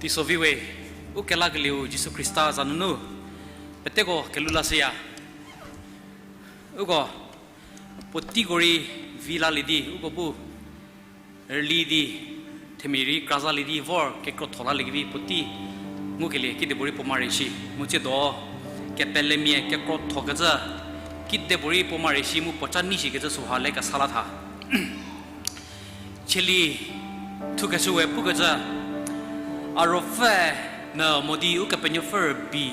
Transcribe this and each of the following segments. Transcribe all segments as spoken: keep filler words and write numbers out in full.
Teiso vi we, u kelakelieu Jisu Khrista za nunu peteko kelhou lashüya. Uko puoteiko rei vi lalie di, uko bu rüli di, themia rei krazalie di vor kekrotho laliekevi puotei ngukelie kidipuorei puo marei shi. Mu tsiedo kepelemia kekrothokecü kidipuorei puo marei shi mu puoca nei shikecü süha le kesa la tha. Cheli thukeshü we pukecü, a ruopfü me mo di Ukepenuopfü rübei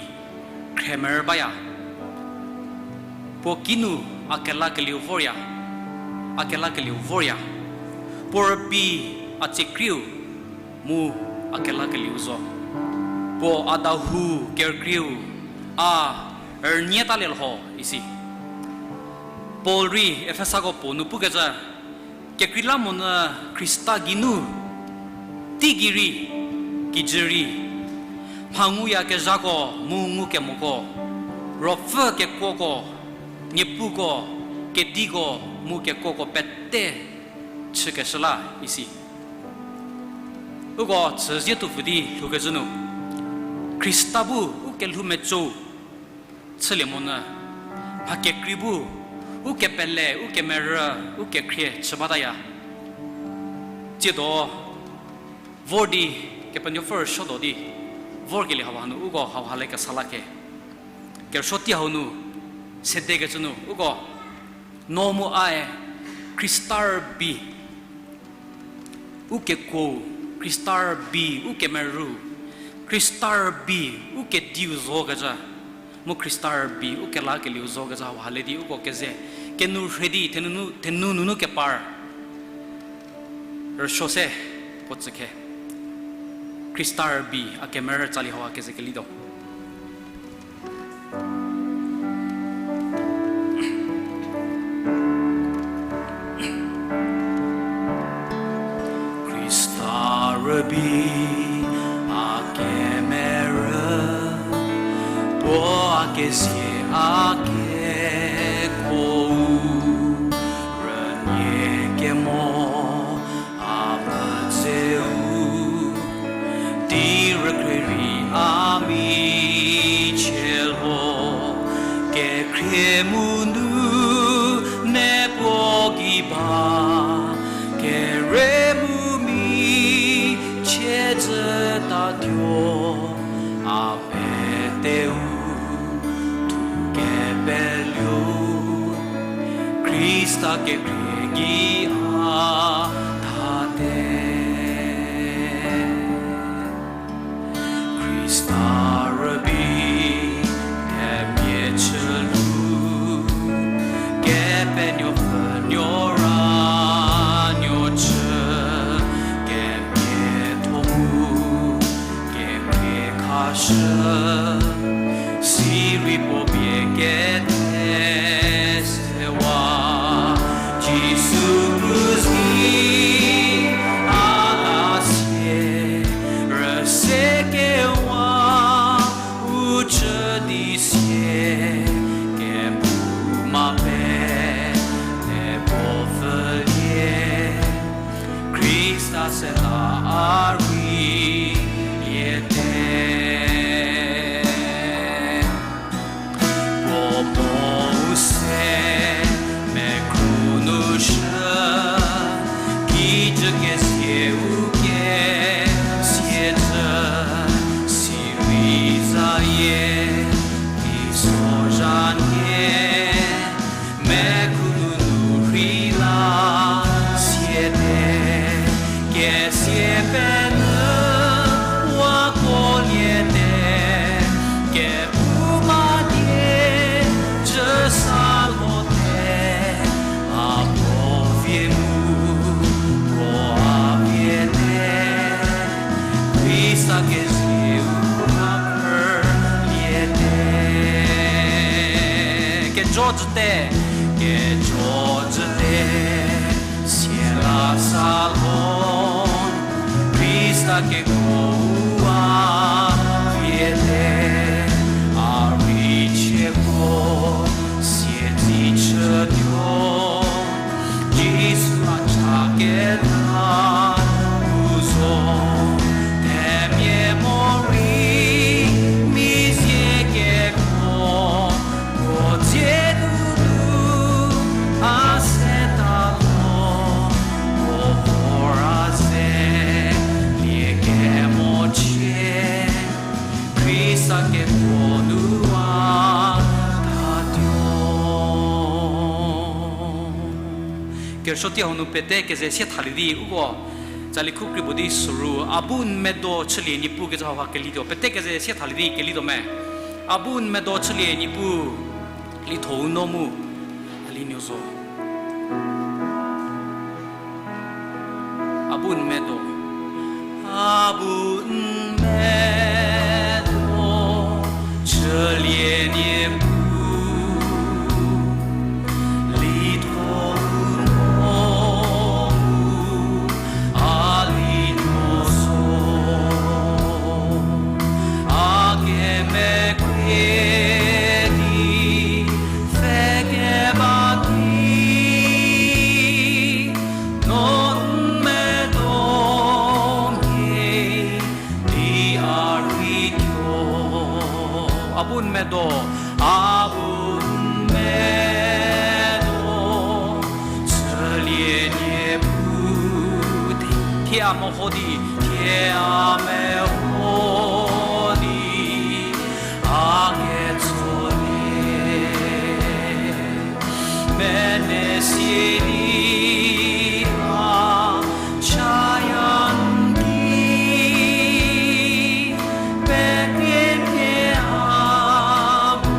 khremerü baya. Puo kinu a kelakelieu vorya, a kelakelieu vorya. Puo rübei a tsiekrieu mu a kelakelieu zo. Puo a dahou kerükrieu a rünyie talie lho isi. Paul rei Efesako puo nu pukecü, kekreilamonyü Khrista geinu, teigei rei, kijü rei, mha nguyakezhako mu ngukemoko, ruopfü kekuoko, niepuko, kediko mu kekuoko pete chükeshü la isi. Uko chüzie tuopfü di lhoukecü nu, Khrista bu u kelhou metsou chülie monyü, mha kekrei bu u kepele, u kemerü, u kekhrie chü bataya. Tsiedo vor di Kepenuopfü rüsuotuo di vorkelie hauha nu uko hauha le kesa la ke. Kerüsuo tei hau nu sedekecü nu uko no mu ae Khrista rübei u kekuo, Khrista rübei u kemerü, Khrista rübei u kediu zokecü, mu Khrista rübei u kelakelieu zokecü hauha le di uko keze kenu rhe di thenu, thenu nunu kepar rüsuo se puo tsükhe. Khrista rübei a kemerü tsali hau a keze kelituo. Khrista rübei a kemerü, puo a kezie a kekuou, rünyie kemo a pfüdzeu, tei rükrie rei a michie lho, kekhrie mu nu ne puo gei ba, kere mu michie jütatuo, a peteu thu kepeluo, Khrista kekhrie gei a thate. Khrista rübei themia chülu, Kepenuopfü nuo ra nuo chü, kemiatho mu kekhrie khashü, sirei puo pie kete sewa, Jisu krus gei a la sie, rüse kewa u chü di sie, kephouma pe, le puo pfülie, Khrista se la a rei liete. Puo mo u se mekru nu shü, kijü kesie u kesiecü, sirei zayie, teisozha nie, mekru nunu rheila siete, kesie penyü wa kuoliete, kephouma die jü sa lote, a puo vie mu, puo a vie te, Khrista kezieu a phrüliete. Kejo jüte, kejo jüte, siela salon, Khrista kekuo a viete, a rei chieko, sie tsi chütuo, Jisu a cha keta u zo, themia Sotie hau nu pete keze sie thalie di uko, tsali khu kri puo di süru, a bu n medo chülie Niepuu kecü hauha kelituo, pete keze sie thalie di kelituo me. A bu n medo chülie Niepuu, litho-u no mu, a li nuo zo. A bu n medo. A bu n medo chülie Niepuu, litho-u no mu, a li nuo zo. A kemekrie di pfhe keba ki, no n medo mhie di a rei tuo. A bu n medo, a bu n medo chülie Niepuu, thie a meho di, thie a meho di, a ketsolie. Mene sidi a chaya n ki, pekenie a bu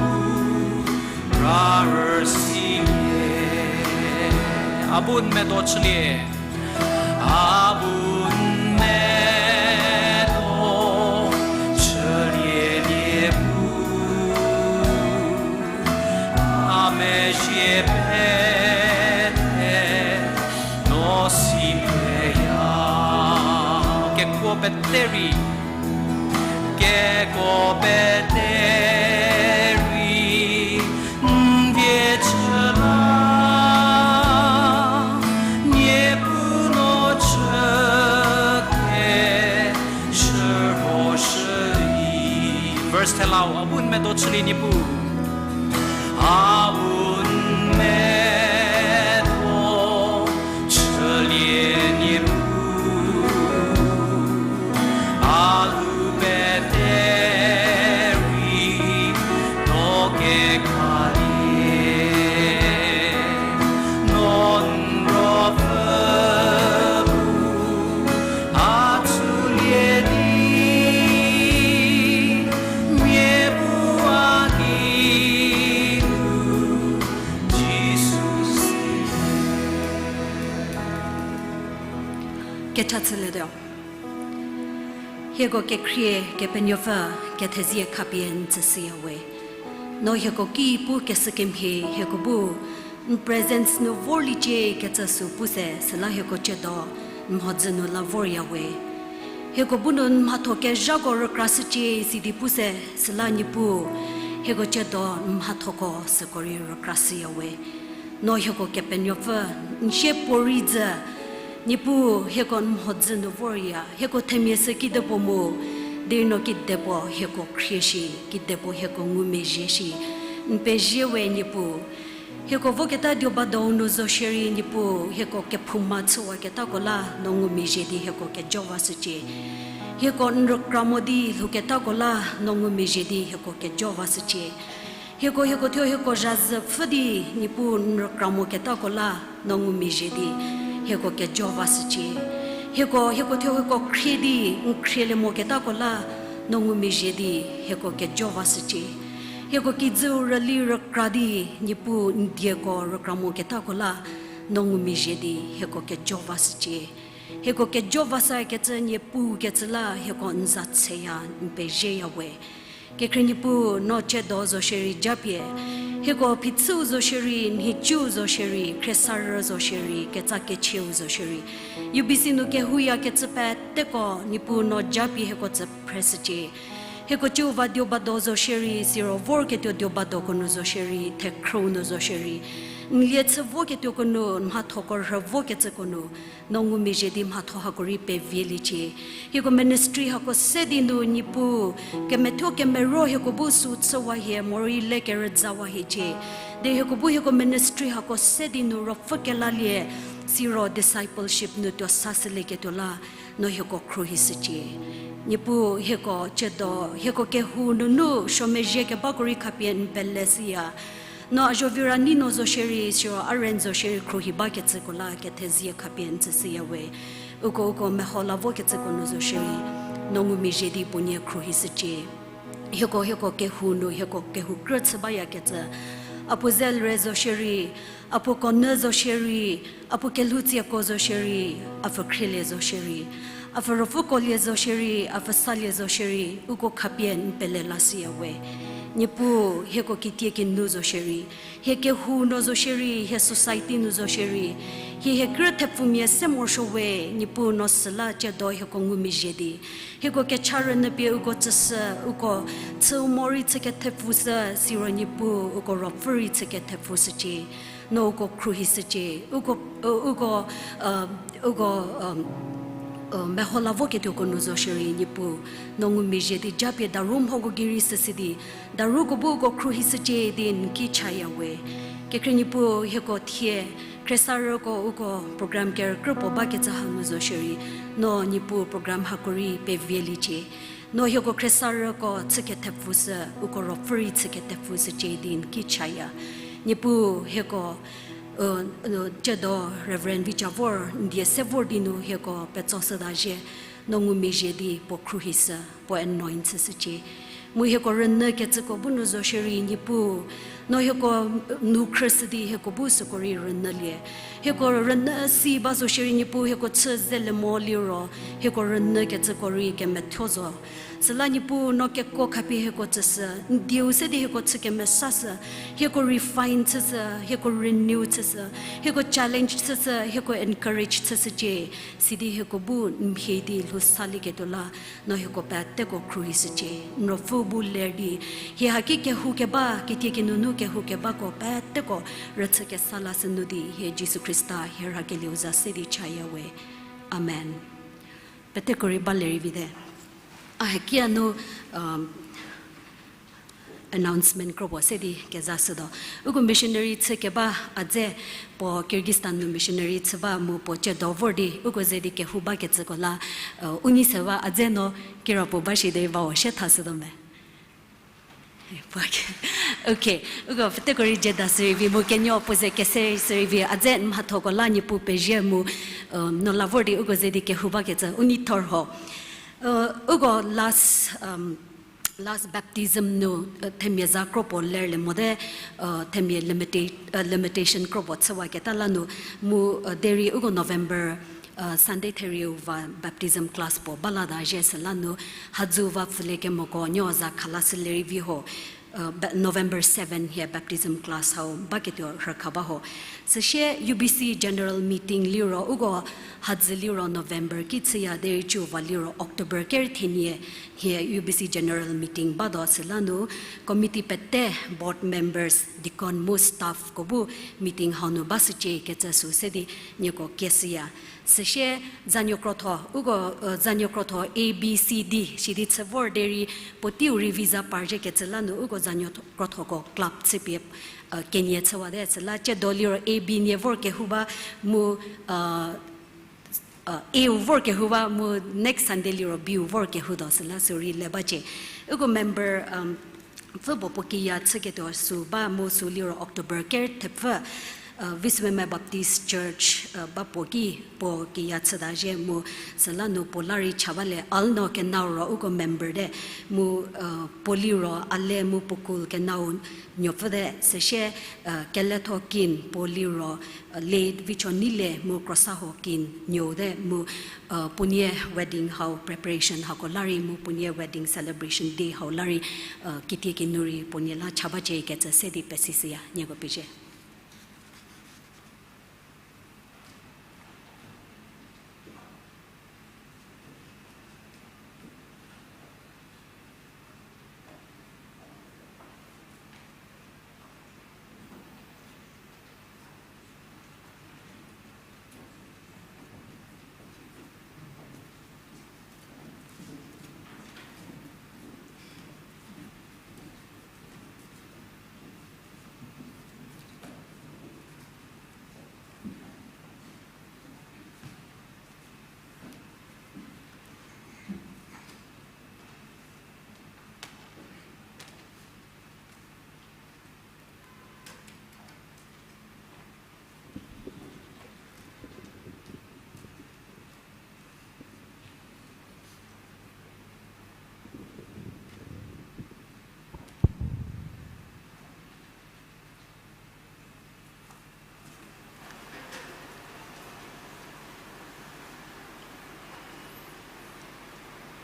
ra rüsilie. A bu n medo chülie. A bu n medo chülie Niepuu, a mezhie pete no si peya. Kekuo pete rei, kekuo pete rei n vie chü la, Niepuu no chü keshürhoshü di. Verse thelau, a bu n medo chülie Niepuu. A bu n medo chülie Niepuu, a lu pete rei no kekhalie, no n ruopfü bu a tsülie di, mia bu a ki nu Jisu si. Kecha chülietuo. Hieko kekhrie Kepenuopfü, kethezie khapie n tsüshüya we. No hieko ki pu keshü kemhie hieko bu n presence nu vorliecie kecü sü pu se, süla hieko ciedo n mhodzü nu la vorya we. Hieko bu nu n mhatho kezhako rükrashücie sidi pu se, süla Niepuu, hieko ciedo n mhathoko süko rei rükrashüya we. No hieko Kepenuopfü, n sie puorei dzü, Niepuu, hieko n mhodzü nu vorya, hieko themia sü kidepuo mu, derei no kidepuo hieko khrie shi, kidepuo hieko ngumezhie shi, n pezie we Niepuu. Hieko voketa dioba dou nu zo shierei Niepuu, hieko kephouma chüwaketako la no ngumezhie di hieko kejo vashücie. Hieko n rükra mo di lhouketako la no ngumezhie di hieko kejo vashücie. Hieko, hieko thuo hieko zhazü pfhü di Niepuu n rükra moketako la no ngumezhie di hieko kejo vashücie. Hieko, hieko thuo hieko khrie di n khrielie moketako la no ngumezhie di hieko kejo vashücie. Hieko kijüu rüli rükra di Niepuu n dieko rükra moketako la no ngumezhie di hieko kejo vashücie. Hieko kejo vashükecü Niepuu kecü la hieko n za tsheya, n pezieya we. Kekhrie Niepuu, no ciedo zo shierei japie, hieko phichüu zo shierei, nhicuuu zo shierei, khriesarü zo shierei, ketsa kechieu zo shierei, U B C nu kehouyakecü peteko Niepuu no japie hieko tsü phreshücie. Hieko ciu va dioba do zo shierei, siro vorketuo dioba doko nu zo shierei, thekhrüu nu zo shierei, n lie chü voketuoko nu, n mhathoko rhü vokecüko nu, no ngumezhie di mhatho hako rei pevieliecie. Hieko ministry hako se di nu Niepuu, kemethuo kemero hieko bu sü chüwa hie, morei le kerüzawa hiecie. Di hieko bu hieko ministry hako se di nu ruopfü kelalie, siro discipleship nu tuo sashülieketuo la, no hieko khruohishücie. Niepuu hieko ciedo, hieko kehou nunu, suomezhie kebako rei khapie n peleshüya. No a zho vira ni no zo shierei, siro a rent zo shierei khruohi bakecüko la kethezie khapie n tsüshüya we. Uko, uko meho la vokecüko nu zo shierei, no ngumezhie di puonie khruohishücie. Hieko, hieko kehou nu, hieko kehou krü chü bayakecü. A puo ze lre zo shierei, a puo konyü zo shierei, a puo kelhou tsieko zo shierei, a pfü khrielie zo shierei, a pfü ruopfü kolie zo shierei, a pfü salie zo shierei, uko khapie n pele lashüya we. Niepuu, hieko kitie kinu zo shierei, hie kehou nu zo shierei, hie society nu zo shierei, hie hie krü thepfumia se morosuo we. Niepuu, no süla tsiedo hieko ngumezhie di, hieko kecha rünyü pie uko tsüshü, uko chü morei chü kethepfushü, siro Niepuu uko ruopfü rei chü kethepfushücie. No uko khruohishücie, uko, uko, uko meho la voketuoko nu zo shierei Niepuu, no ngumezhie di japie daru mhoko gei rei süsü di, daruko bu uko khruohishücie di n ki chaya we. Kekhrie Niepuu, hieko thie khriesarüko uko program kerükrü puo bakecü hanu zo shierei, no Niepuu program hako rei pevieliecie. No hieko khriesarüko chü kethepfushü, uko ruopfü rei chü kethepfushücie di n ki chaya. Niepuu hieko, tsiedo Reverend Vicha vor n die se vor di nu hieko petsoshüta zhie, no ngumezhie di puo khruohishü, puo anoint chüshücie. Mu hieko rünyü kecüko bu nu zo shierei Niepuu, no hieko nu khrüshü di hieko bu süko rei rünyülie. Hieko rünyü si ba zo shierei Niepuu hieko chü zelie mo liro, hieko rünyü kecüko rei kemethuo zo. Süla Niepuu no kekuo khapie hieko tsüshü, n dieu se di hieko chü kemesashü, hieko refine chüshü, hieko renew chüshü, hieko challenge chüshü, hieko encourage chüshücie. Sidi hieko bu n mhie di lhou salieketuo la, no hieko peteko khruohishücie. N ruopfü bu ler di, hie haki kehou keba, kitie kinunu kehou kebako peteko rüchü kesa lashü nu di, hie Jisu Khrista hie rhakelieu za se di chaya we. Amen. Peteko rei ba lerei vite. A hekia nu announcement kropuo se di kezashütuo. Uko missionary chü keba a dze, puo Kyrgyzstan nu missionary chü ba mu puo tsiedo vor di uko ze di kehou bakecüko la, u nei se ba a dze no kirapuo ba shi derei ba-o shie thashütuo me. Okay, uko peteko rei jeda shürei vi mu kenuo puo ze kese shürei vi a dze n mhathoko la Niepuu pezie mu, no la vor di uko ze di kehou bakecü u nei thorho. Uko last, last baptism nu themia za kropuo lerlie mote, themia limitation kropuo chüwaketa la nu mu, derei uko November Sunday therieu va baptism class puo balata zhie süla nu, hadzü va pfhülie kemoko nuo za khalashü lerei vi ho, November seven hie baptism class hau baketuo rhükha ba ho. Süsie U B C general meeting liro uko hadzü liro November ki chüya derei ciu va liro October ker thenie hie U B C general meeting batuo süla nu committee pete, board members, deacon mu staffko bu meeting hau nu bashücie kecü sü se di nieko kieshüya. Süsie zanuo krotho, uko zanuo krotho A B C D sidi chü vor derei puoteiu rei visa par zhie kecü la nu uko zanuo krotho, krotho ko club chüpie kenie chüwate süla tsiedo liro A B nie vor kehou ba mu, A-u vor kehou ba mu next Sunday liro B-u vor kehoutuo süla sürei le bacie. Uko member pfü puo puo kiya chüketuo sü ba mu sü liro October ker thepfü, Visweme Baptist Church ba puo ki puo kiya chüta zhie mu süla nu puo la rei cha bale alno kenau ro uko member te mu, puo liro ale mu puo kul kenau nuopfüte süsie, Keletho kin puo liro, late Vichonile mu Krosaho kin nuote mu, puonie wedding hau preparation hako la rei mu puonie wedding celebration day hau la rei, kitie kinu rei puonie la cha bacie kecü se di pesishüya nieko pezie.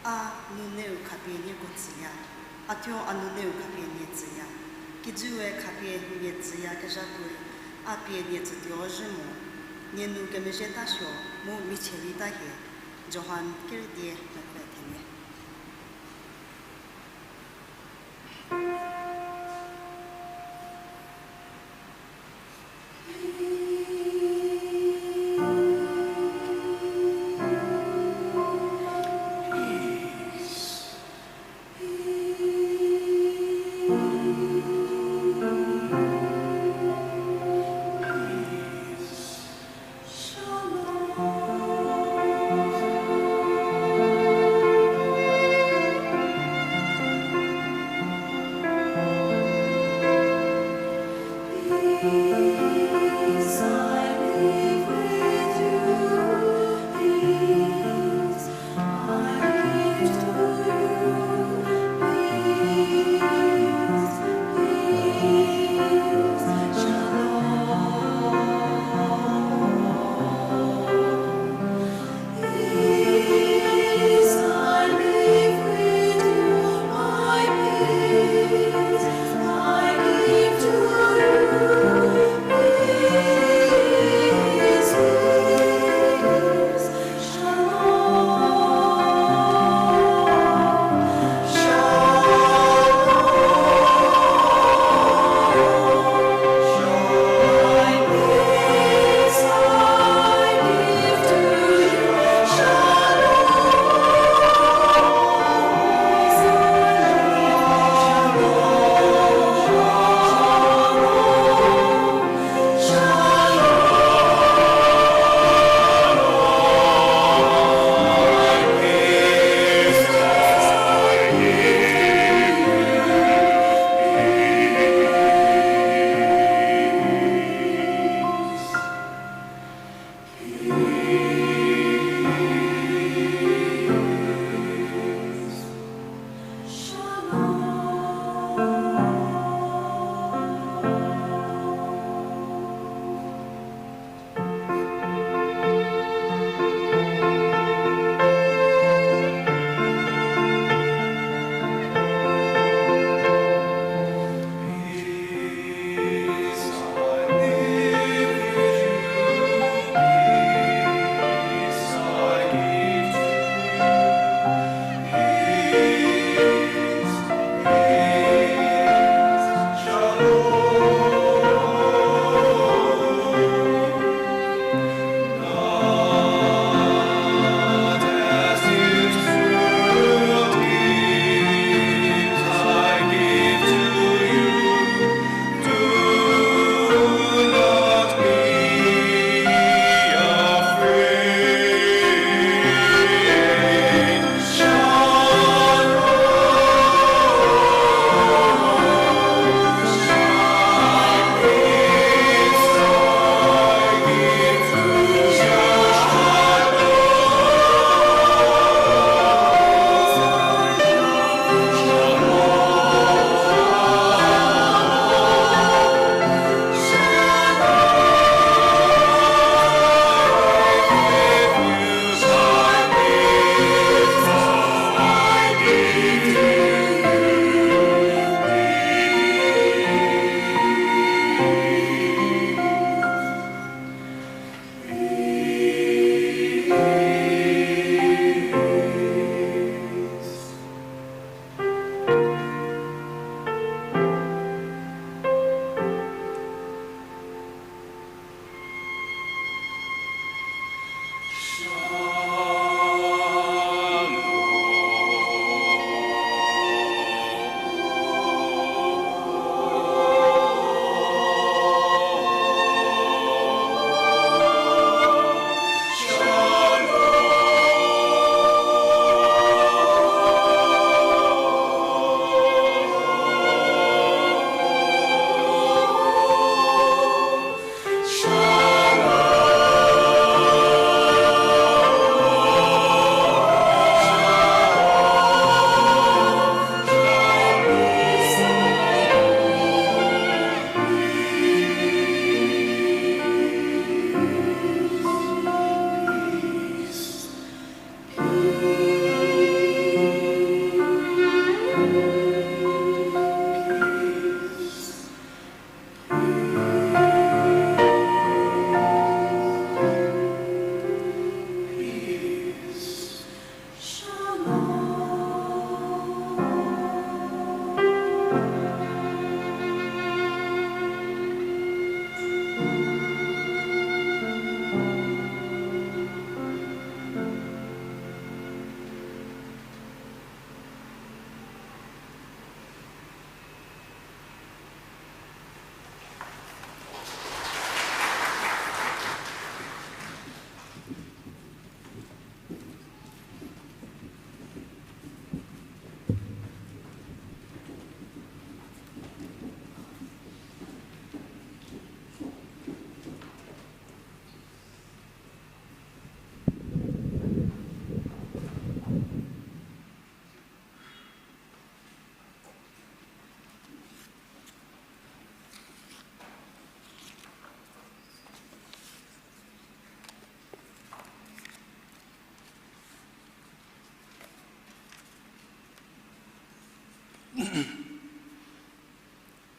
A nuneu khapie nieko tsüya, a thuo a nuneu khapie nie tsüya, kijüe khapie nie tsüyakezha puoe, a pie nie tsütuo zhü mo, nie nou kemezhie tasuo, mu michie rei ta hie. Johan kerüdie mepfü thenie.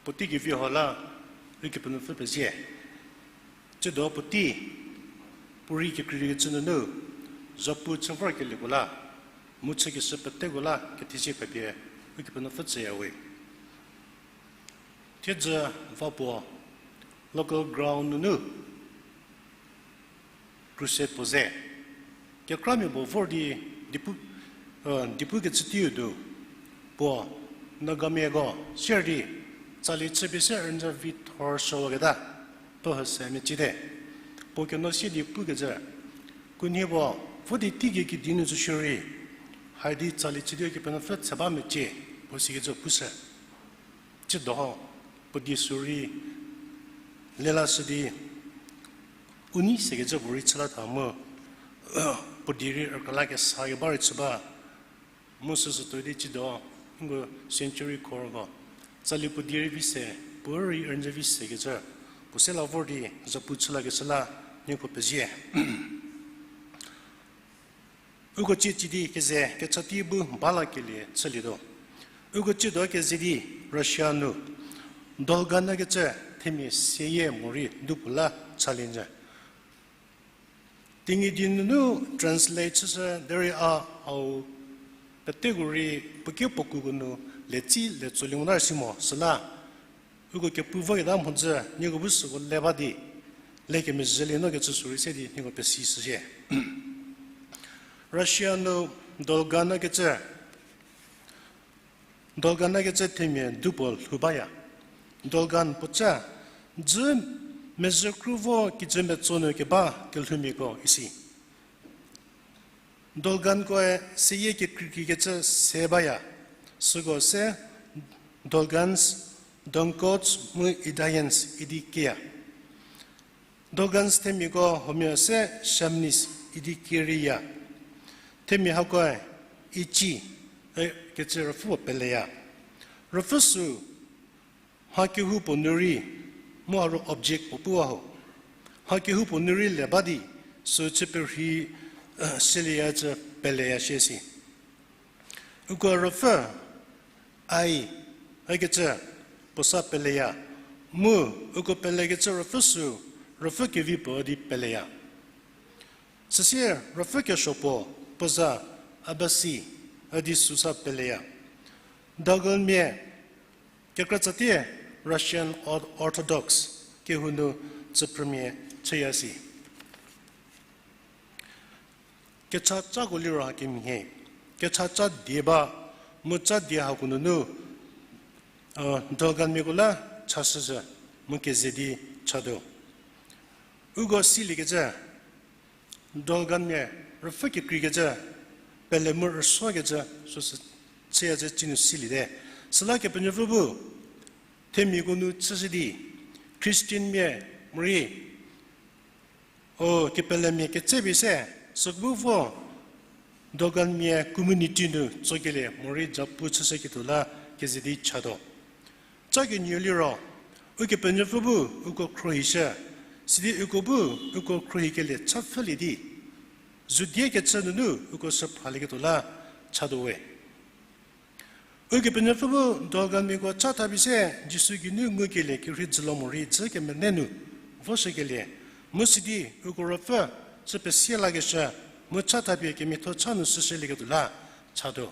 Puotei kevi hau la, Ukepenuopfü pezie. Tsiedo puotei, puorei kekreikecü nunu, zapu chü vorkelieko la, mu chükeshü peteko la kethezie khapie, Ukepenuopfü tsüyawe. Thiedzü va puo, local ground nunu, crusade puo ze. Kekramia puo vor di, dipu, dipu kecü teiu nu, puo, Nagamiako sier di, tsali chüpie se rünyü vi thor shüwaketa, puo hüse meciete. Puo keno sie di pukecü, kunhie puo, vo di teigei kedi nu zo shierei, haidi tsali chü di Ukepenuopfü tshe ba mecie, puo sikecü pushü. Tsiedo, puo die sü rei lelashü di, u nei sekecü puo rei chü la tha mu, puo die rei rükra la kesa keba rei chü ba, mu süsü tuo di tsiedo, nko century chorko, tsali puo die rei vi se, puo rei rünyü vi sekecü, puo se la vor di, zapu chü lakeshü la, nieko pezie. Uko cie cie di keze kecha tei bu ba lakelie chülietuo. Uko tsiedo keze di Russia nu Dolgan ükecü themia seyie morei dupuo la chalie nyü. Tenyidie nunu translate chüshü derei a hau peteko rei puo ki puo kuko nu letsi le tsolie ngu nar si mo süla. Uko kepu voketa mhodzü nieko bu süko le ba di, le kemezhülie no kecü sü rei se di nieko pesi shüzhie. Russia nu Dolgan ükecü, Dolgan ükecü themia dupuo lhou baya. Dolgan puo ca, dzü mezhü kru vo kijü metso nu keba kelhoumiako isi. Dolgankoe seyie kekreikecü se baya, süko se Dolgans, Dongots mu Idaeans idi kieya. Dolgans themiako huomia se Shamnids idi kiereiya. Themia hakoe ichi, e, kecü ruopfü puo peleya. Ruopfü sü mha kehoupuo nu rei, mu ha ro object puo puwa ho, mha kehoupuo nu rei le ba di, sü chü perhei, e, selieyacü peleya shie si. Uko ruopfü, ai, ükecü, puo sa peleya, mu uko pelekecü ruopfü sü, ruopfü kevi puo di peleya. Süsie ruopfü kesuo puo, puo za, Abasi, üdi süsa peleya. Dolganmia, kekratsatie Russian Orthodox kehou nu tsüphrümia chüya si. Kechacako liro hakemhie, kechaca die ba, mu ca die hako nunu, e, Dolganmiako la chashüzhü, mu keze di chatuo. Uko siliekecü, Dolganmia ruopfü kekreikecü, pele mu rüsuokecü, süsü chüyacü cinu siliete. Süla Kepenuopfü bu, themiako nu chüshü di, Christianmia, morei, o, kepelemia ketsepie se, süko bu vo, Dolganmia community nu tsokelie morei zapu chüshüketuo la keze di chatuo. Ca kenieu liro, Ukepenuopfü bu uko khruohishü, sidi uko bu uko khruohikelie cha pfhülie di, zudie kecü nunu uko shüphralieketuo la chatuo we. Ukepenuopfü bu Dolganmiako cha thapie se Jisu geinu ngukelie kerhei dzülo morei dzü kemene nu voshükelie, mu sidi uko ruopfü chü pesie lakeshü, mu cha thapie kemiatho cha nu shüshülieketuo la chatuo.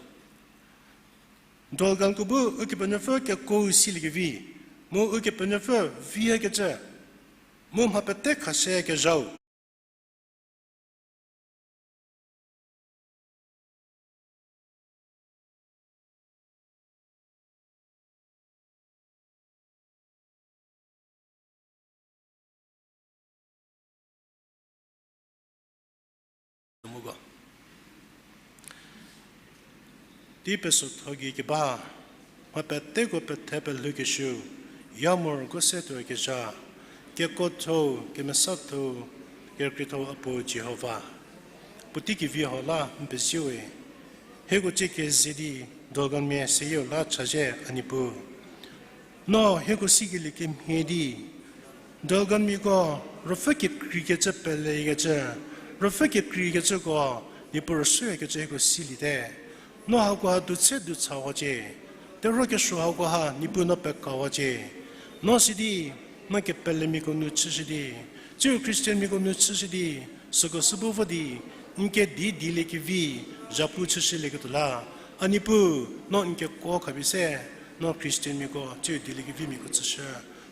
Dolganko bu Ukepenuopfü kekuo siliekevi, mu Ukepenuopfü vihekecü, mu mha pete khashüyakezhau Tei pesotho gei keba, mha peteko pethe pelhoukeshüu, ya morosuo se tuoyakezha, kekuotho, kemesatho, kekreitho Apuo Jihova. Puotei kevi hau la n pezie we, hieko cie keze di, Dolganmia seyieu la chazhie a Niepuu. No hieko sikelie kemhie di, Dolganmiako ruopfü kekreikecü pelekecü, ruopfü kekreikecüko, Niepuu rüsuoyakecü hieko siliete. No hako ha dutse dutsa wacie, Terhuo kesuo hako ha Niepuu no pekawacie. No sidi, no kepelemiako nu chüshü di, tsiu Christianmiako nu chüshü di, süko sü bu vo di, n kedi dieliekevi, zhapu chüshülieketuo la. A Niepuu, no n kekuo khapie se, no Christianmiako tsiu dieliekevimiako tsüshü.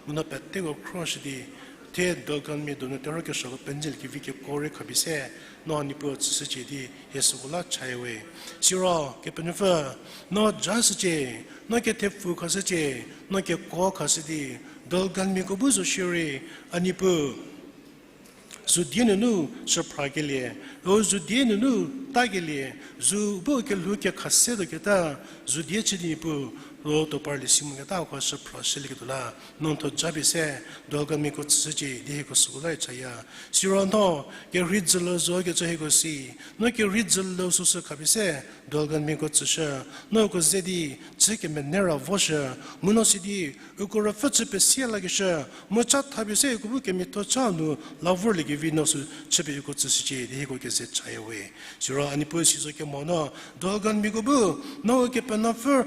Mu no peteko khroshü di, thie Dolganmia donu terhuo kesuoko penyüliekevi kekuo rei khapie se, no Niepuu tsüshücie di hie süko la chaya we. Siro Kepenuopfü, no jashücie, no kethepfu khashücie, no kekuo khashü di, Dolganmiako bu zo shierei, a Niepuu, zu die nunu shüphrakelie, u zu die nunu takelie, zu bu kelhou kekhase tuoketa, zu die chü di Niepuu, u tuo parlie si moketa ko shüphrashülieketuo la, no n thuo japie se, Dolganmiako tsüshücie di hieko süko la rei chaya. Siro no kerhei dzülu zo kecü hieko si, no kerhei dzülu süsü khapie se, Dolganmiako tsüshü, no uko ze di, chü kemenei ra voshü, mu no sidi, uko ruopfü chü pesie lakeshü, mu cha thapie se uko bu kemiatho cha nu la vorliekevi no sü chüpie uko tsüshücie di hieko keze chaya we. Siro a Niepuu sizo kemo no, Dolganmiako bu, no Kepenuopfü,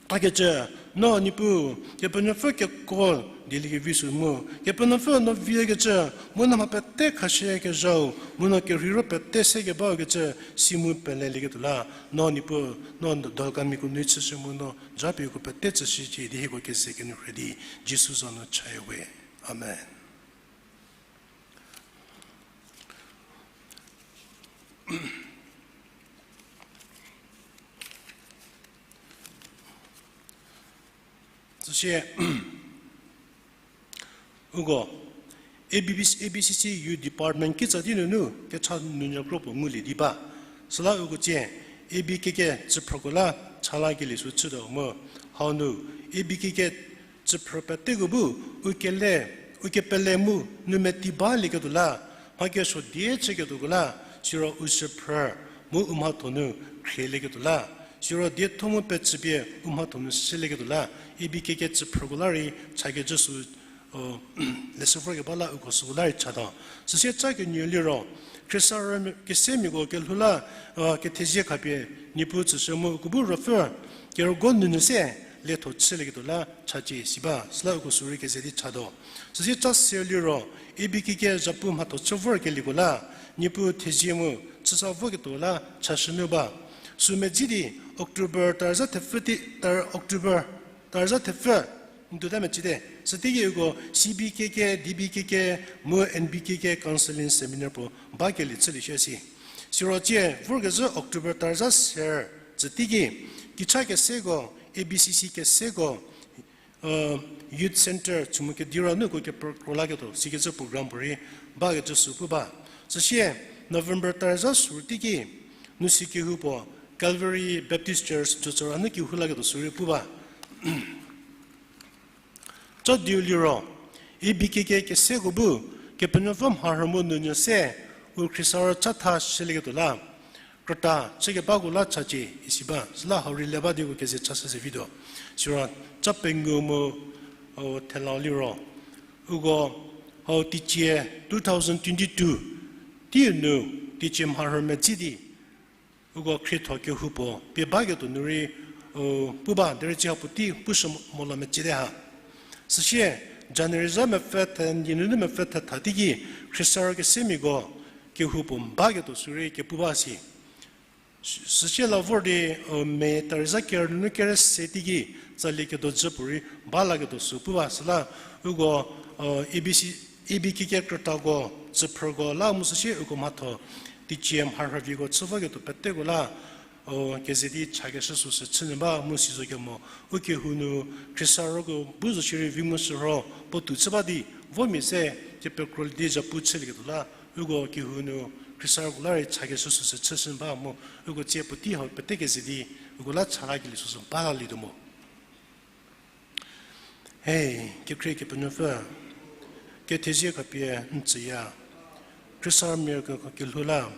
takecü, no Niepuu, Kepenuopfü kekuo dieliekevi sü mu, Kepenuopfü no viükecü, mu no mha pete khashüyakezhau, mu no kerheiro pete sekebau kecü, si mu pelelieketuo la, no Niepuu, no Dolganmiako nu chüshü mu no, japie uko pete tsüshücie di hieko keze kenyü rhü di, Jisu za nu chaya we. Amen. Süsie, uko, A B C, A B C C Youth Department kitsa di nunu kecha nunyü kro puo ngulie di ba. Süla uko tsie, A B K K tsüphrüko la chalakelie sü chütuo mu. Hau nu, A B K K tsüphrü peteko bu, u kele, u kepele mu, nu meti balieketuo la, mha kesuo die chüketuoko la, siro u shüphrü, mu u mhatho nu khrielieketuo la, siro dietho mu petsüpie u mhatho nu shülieketuo la, A B K K tsüphrüko la rei chakecü sü, o, leshü vorkeba la uko süko la rei chatuo. Süsie cha kenyü liro, Khrista rü kesemiako kelhou la, o, kethezie khapie, Niepuu tsüshü mu uko bu ruopfü, kerügo nunu se, lietho chülieketuo la chacie si ba, süla uko sü rei keze di chatuo. Süsie cha se liro, A B K K zhapu mhatho chü vorkelieko la, Niepuu thezie mu chüsa voketuo la chashünu ba. Sü medzi di October tarüza thepfü ti, tar-, October tarüza thepfü, n tuota mecüte. Süteiki uko C B K K, D B K K, mu N B K K counseling seminar puo bakelie chülie shie si. Siro tsie vorkezhü October tarüza ser, tsüteiki, kicha keseko, A B C C keseko, Youth Centre chümu kedi ra nu uko kepekro laketuo sikecü program puorei bakecü sü pu ba. Süsie November tarüza ser teiki, nu si kehou puo Calvary Baptist Church Jotsora nu kehou laketuo sü rei pu ba. Cha diu liro, A B K K keseko bu, Kepenuopfü mharhü mu nunyü se, u Khrista rü chatha shülieketuo la, krüta chükebako la chacie isi ba, süla hau rei le ba di uko keze chashü se vituo. Siro cha pengou mu, o, thelau liro, uko hau teicie two thousand twenty-two, teiu nu teicie mharhü medzi di, uko khrietho kehou puo pie baketuo nu rei, o, pu ba, derei tsie ha puotei pushü mo la mecüte ha. Süsie, January za mepfü the, n nunu mepfü thetha teiki, Khrista rü kesemiako kehou puo baketuo sü rei kepu ba si. Süsie la vor di, o, May tarüza ker nunu kere se teiki, tsali kedo dzü puorei ba laketuo sü pu ba süla, uko, o, A B C, A B K K krütako, tsüphrüko la mu süsie uko mhatho, teicie mharhü viko chü voketuo peteko la, o, keze di chakeshü süsü chünyü ba mu sizo kemo, u kehou nu Khrista rüko bu zo shierei vi mu shürho puotou chü ba di, vomia se kepekrolie di zhapu chülieketuo la, uko kehou nu Khrista rüko la rei chakeshü süsü chüshü ba mu, uko tsie puotei hau pete keze di, uko la chalakelie süsü ba lalietuo mo. He, kekhrie Kepenuopfü, kethezie khapie n tsüya. Khristamia ke, kelhou la,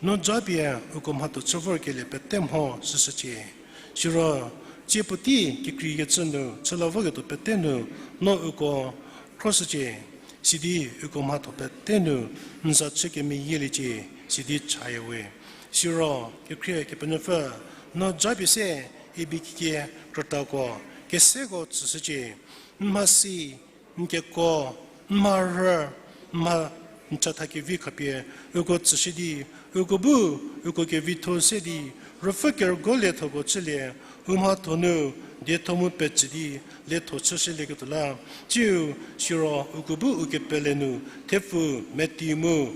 no japie uko mhatho chü vorkelie pete mho süshücie. Siro, tsie puotei kekreikecü nu chü la voketuo pete nu, no uko khroshücie, sidi uko mhatho pete nu n za chü kemeyieliecie, sidi chaya we. Siro, kekhrie Kepenuopfü, no japie se, Ibi kikie krütako, keseko tsüshücie, n mhasi, n keko, n mharhü, n mha, n chatha kevi khapie, uko tsüshü di, uko bu, uko kevitho se di, Ruopfü kerügo liethoko chülie, u mhatho nu, dietho mu pecü di, lietho chüshülieketuo la, tsiu, siro uko bu u kepele nu, thepfu, meti mu,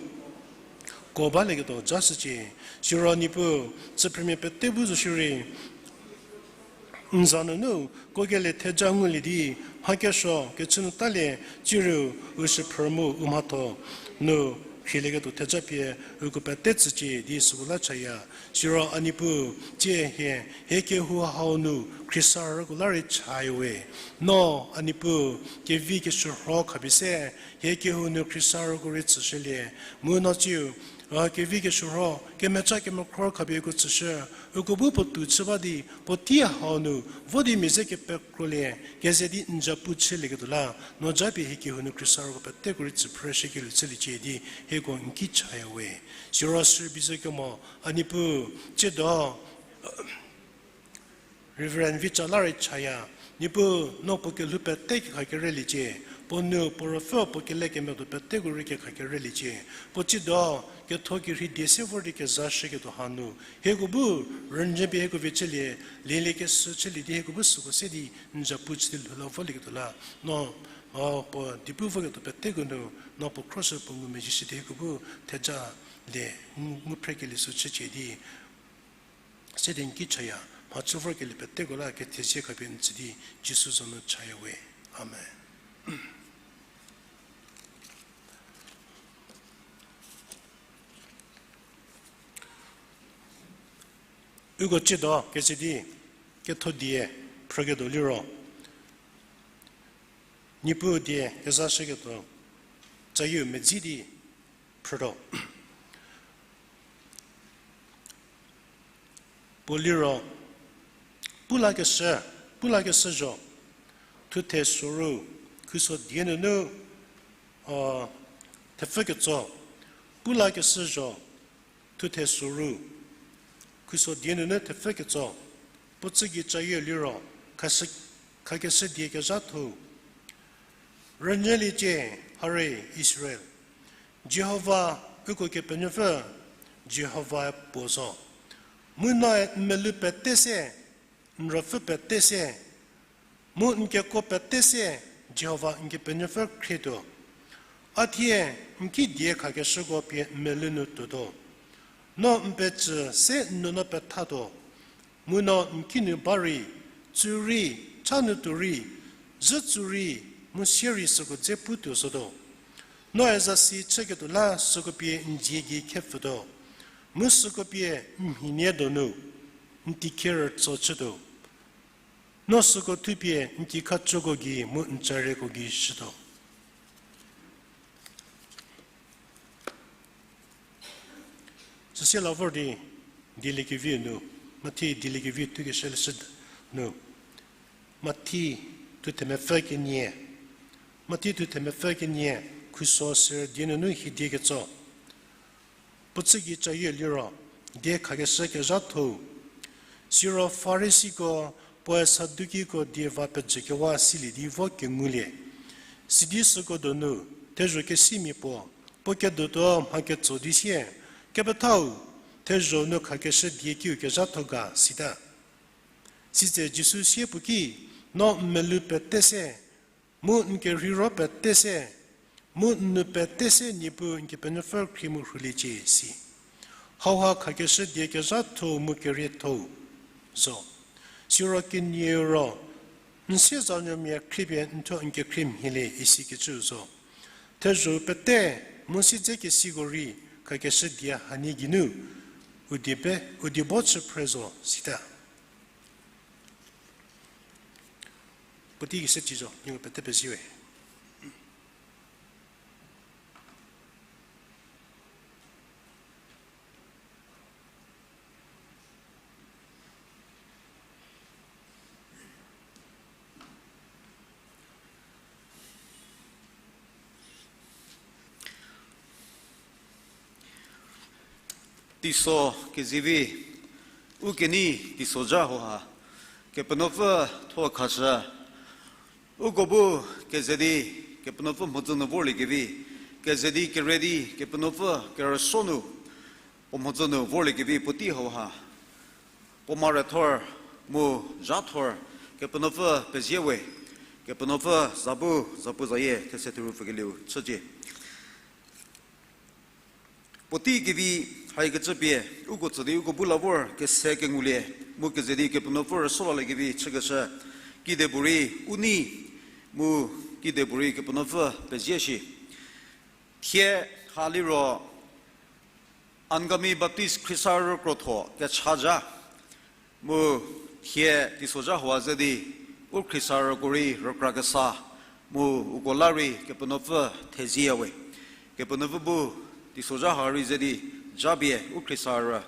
ko balieketuo jashücie, siro Niepuu, tsüphrümia pete bu zo shierei, n za nunu, ko kelie theja ngulie di, mha kesuo, kechü nu talie, tsiu, u shüphrü mu, u mhatho, nu, khrielieketuo theja pie, uko pete tsücie di süko la chaya, siro a Niepuu, tsie hie, hie kehou hau nu, khriesarüko la rei chaya we, no, a Niepuu, kevi keshürho khapie se, hie kehou nu khriesarüko rei tsüshülie, mu no tsiu, a, kevi keshürho, kemeca kemekhro khapie uko tsüshü, uko bu puotou chü ba di, puotei hau nu, vo di mia ze kepekrolie, keze di n zapu chülieketuo la, no japie hie kehou nu khriesarüko peteko rei tsüphrüshükelieu chüliecie di, hieko n ki chaya we. Siro sürübei zo kemo, a Niepuu, tsiedo, Reverend Vicha la rei chaya, Niepuu, no puo kelhou pete kekha kereliecie, puo nu, puo ruopfü, puo kelekemedo peteko rei kekha kereliecie, puo tsiedo, ketho kerhei die se vor di kezashüketuo hanu, hieko bu, rünyü pie hieko vie chülie, lielie kesü chülie di hieko bu süko se di, n zapu chü di lhou la volieketuo la, no, a, puo dipu voketuo peteko nu, no puo khroshü puo ngumezhie shü di hieko bu, theja lie, ngu phrekelie sü chücie di, se di n ki chaya, mhachü vorkelie peteko la kethezie khapie n tsü di, Jisu za nu chaya we. Amen. Uko tsiedo keze di, ketho die, phrüketuo liro, Niepuu die kezashüketuo, tsayieu medzi di, phrütuo. Puo liro, pu lakeshü, pu lakeshü zho, thuthe soru, khuso die nunu, o, thepfü ketso, pu lakeshü zho, thuthe soru, khuso die nunu thepfü ketso, puo tsügei cayieu liro, khashü-, khakeshü die kezhatho. Rünyüliecie, hare Israel. Jihova uko Kepenuopfü, Jihovae puo zo. Mu noe n melou pete se, n ruopfü pete se, mu n kekuo pete se, Jihova n Kepenuopfü khrietuo. A thie n ki die khakeshüko pie n melou nu tuotuo. No n pecü se n nuonuo pethatuo. Mu no n kinu ba rei, tsu rei, cha nu tuo rei, zhü tsu rei, mu sie rei süko dze putuo zotuo. Noe zasi chüketuo la süko pie n dzie gei khepfütuo. Mu süko pie n mhinie donu, n tikhie rütso chütuo. No süko thupie n kikhacüko gei mu n carieko gei shütuo. Süsie la vor di, dieliekevi nu, Mathi dieliekevi thukeshü leshü nu, Mathi thuthemepfü kenie, Mathi thuthemepfü kenie, khuso serü die nunu hie die ketso. Puo tsügei cayieu liro, die khakeshü kezhatho. Siro Farisiko, puoe Sadukiko die va pejükewa silie di vo kengulie. Sidi süko donu, thezho kesimia puo, puo kedotuo mha ketso di sie, Kepethau, thezho nu khakeshü die kiu kezhatho ga, sita. Sitse Jisu sie puo ki, No n melou pete se, mu n kerheiro pete se, mu n nou pete se Niepuu n Kepenuopfü khrie mu rhuliecie, si. Hauha khakeshü die kezhatho mu kerietho zo. Siro kenieu ro, N siezanuomia khriepie n thuo n kekhrie mhielie isikecü zo. Thezho pete, mu siedzekesiko rei, khakeshü die hanie geinu, u die bo chü phre zo, sita. Puotei kese ci zo, nieko pete pezie we. Teiso kezivi, u kenei teisozha hauha, Kepenuopfü thuo khashü, uko bu keze di Kepenuopfü mhodzü nu vorliekevi, keze di kere di Kepenuopfü kerüsuo nu puo mhodzü nu vorliekevi puotei hauha, puo mare thor mu zha thor, Kepenuopfü pezie we, Kepenuopfü za bu zapu zayie thetse thuru pfükelieu chücie. Puotei kevi haikecü pie, uko tsü di uko bu la vor kese kengulie, mu keze di Kepenuopfü rüsuo laliekevi chükeshü, kidepuorei u nei, mu kidepuorei Kepenuopfü pezie shi. Thie ha liro, Angami Baptist Khriesarü krotho kecha zha, mu thie teisozha hau ze di, u Khriesarüko rei rükra kesa, mu uko la rei Kepenuopfü thezieya we. Kepenuopfü bu teisozha ha rei ze di, japie u Khriesarü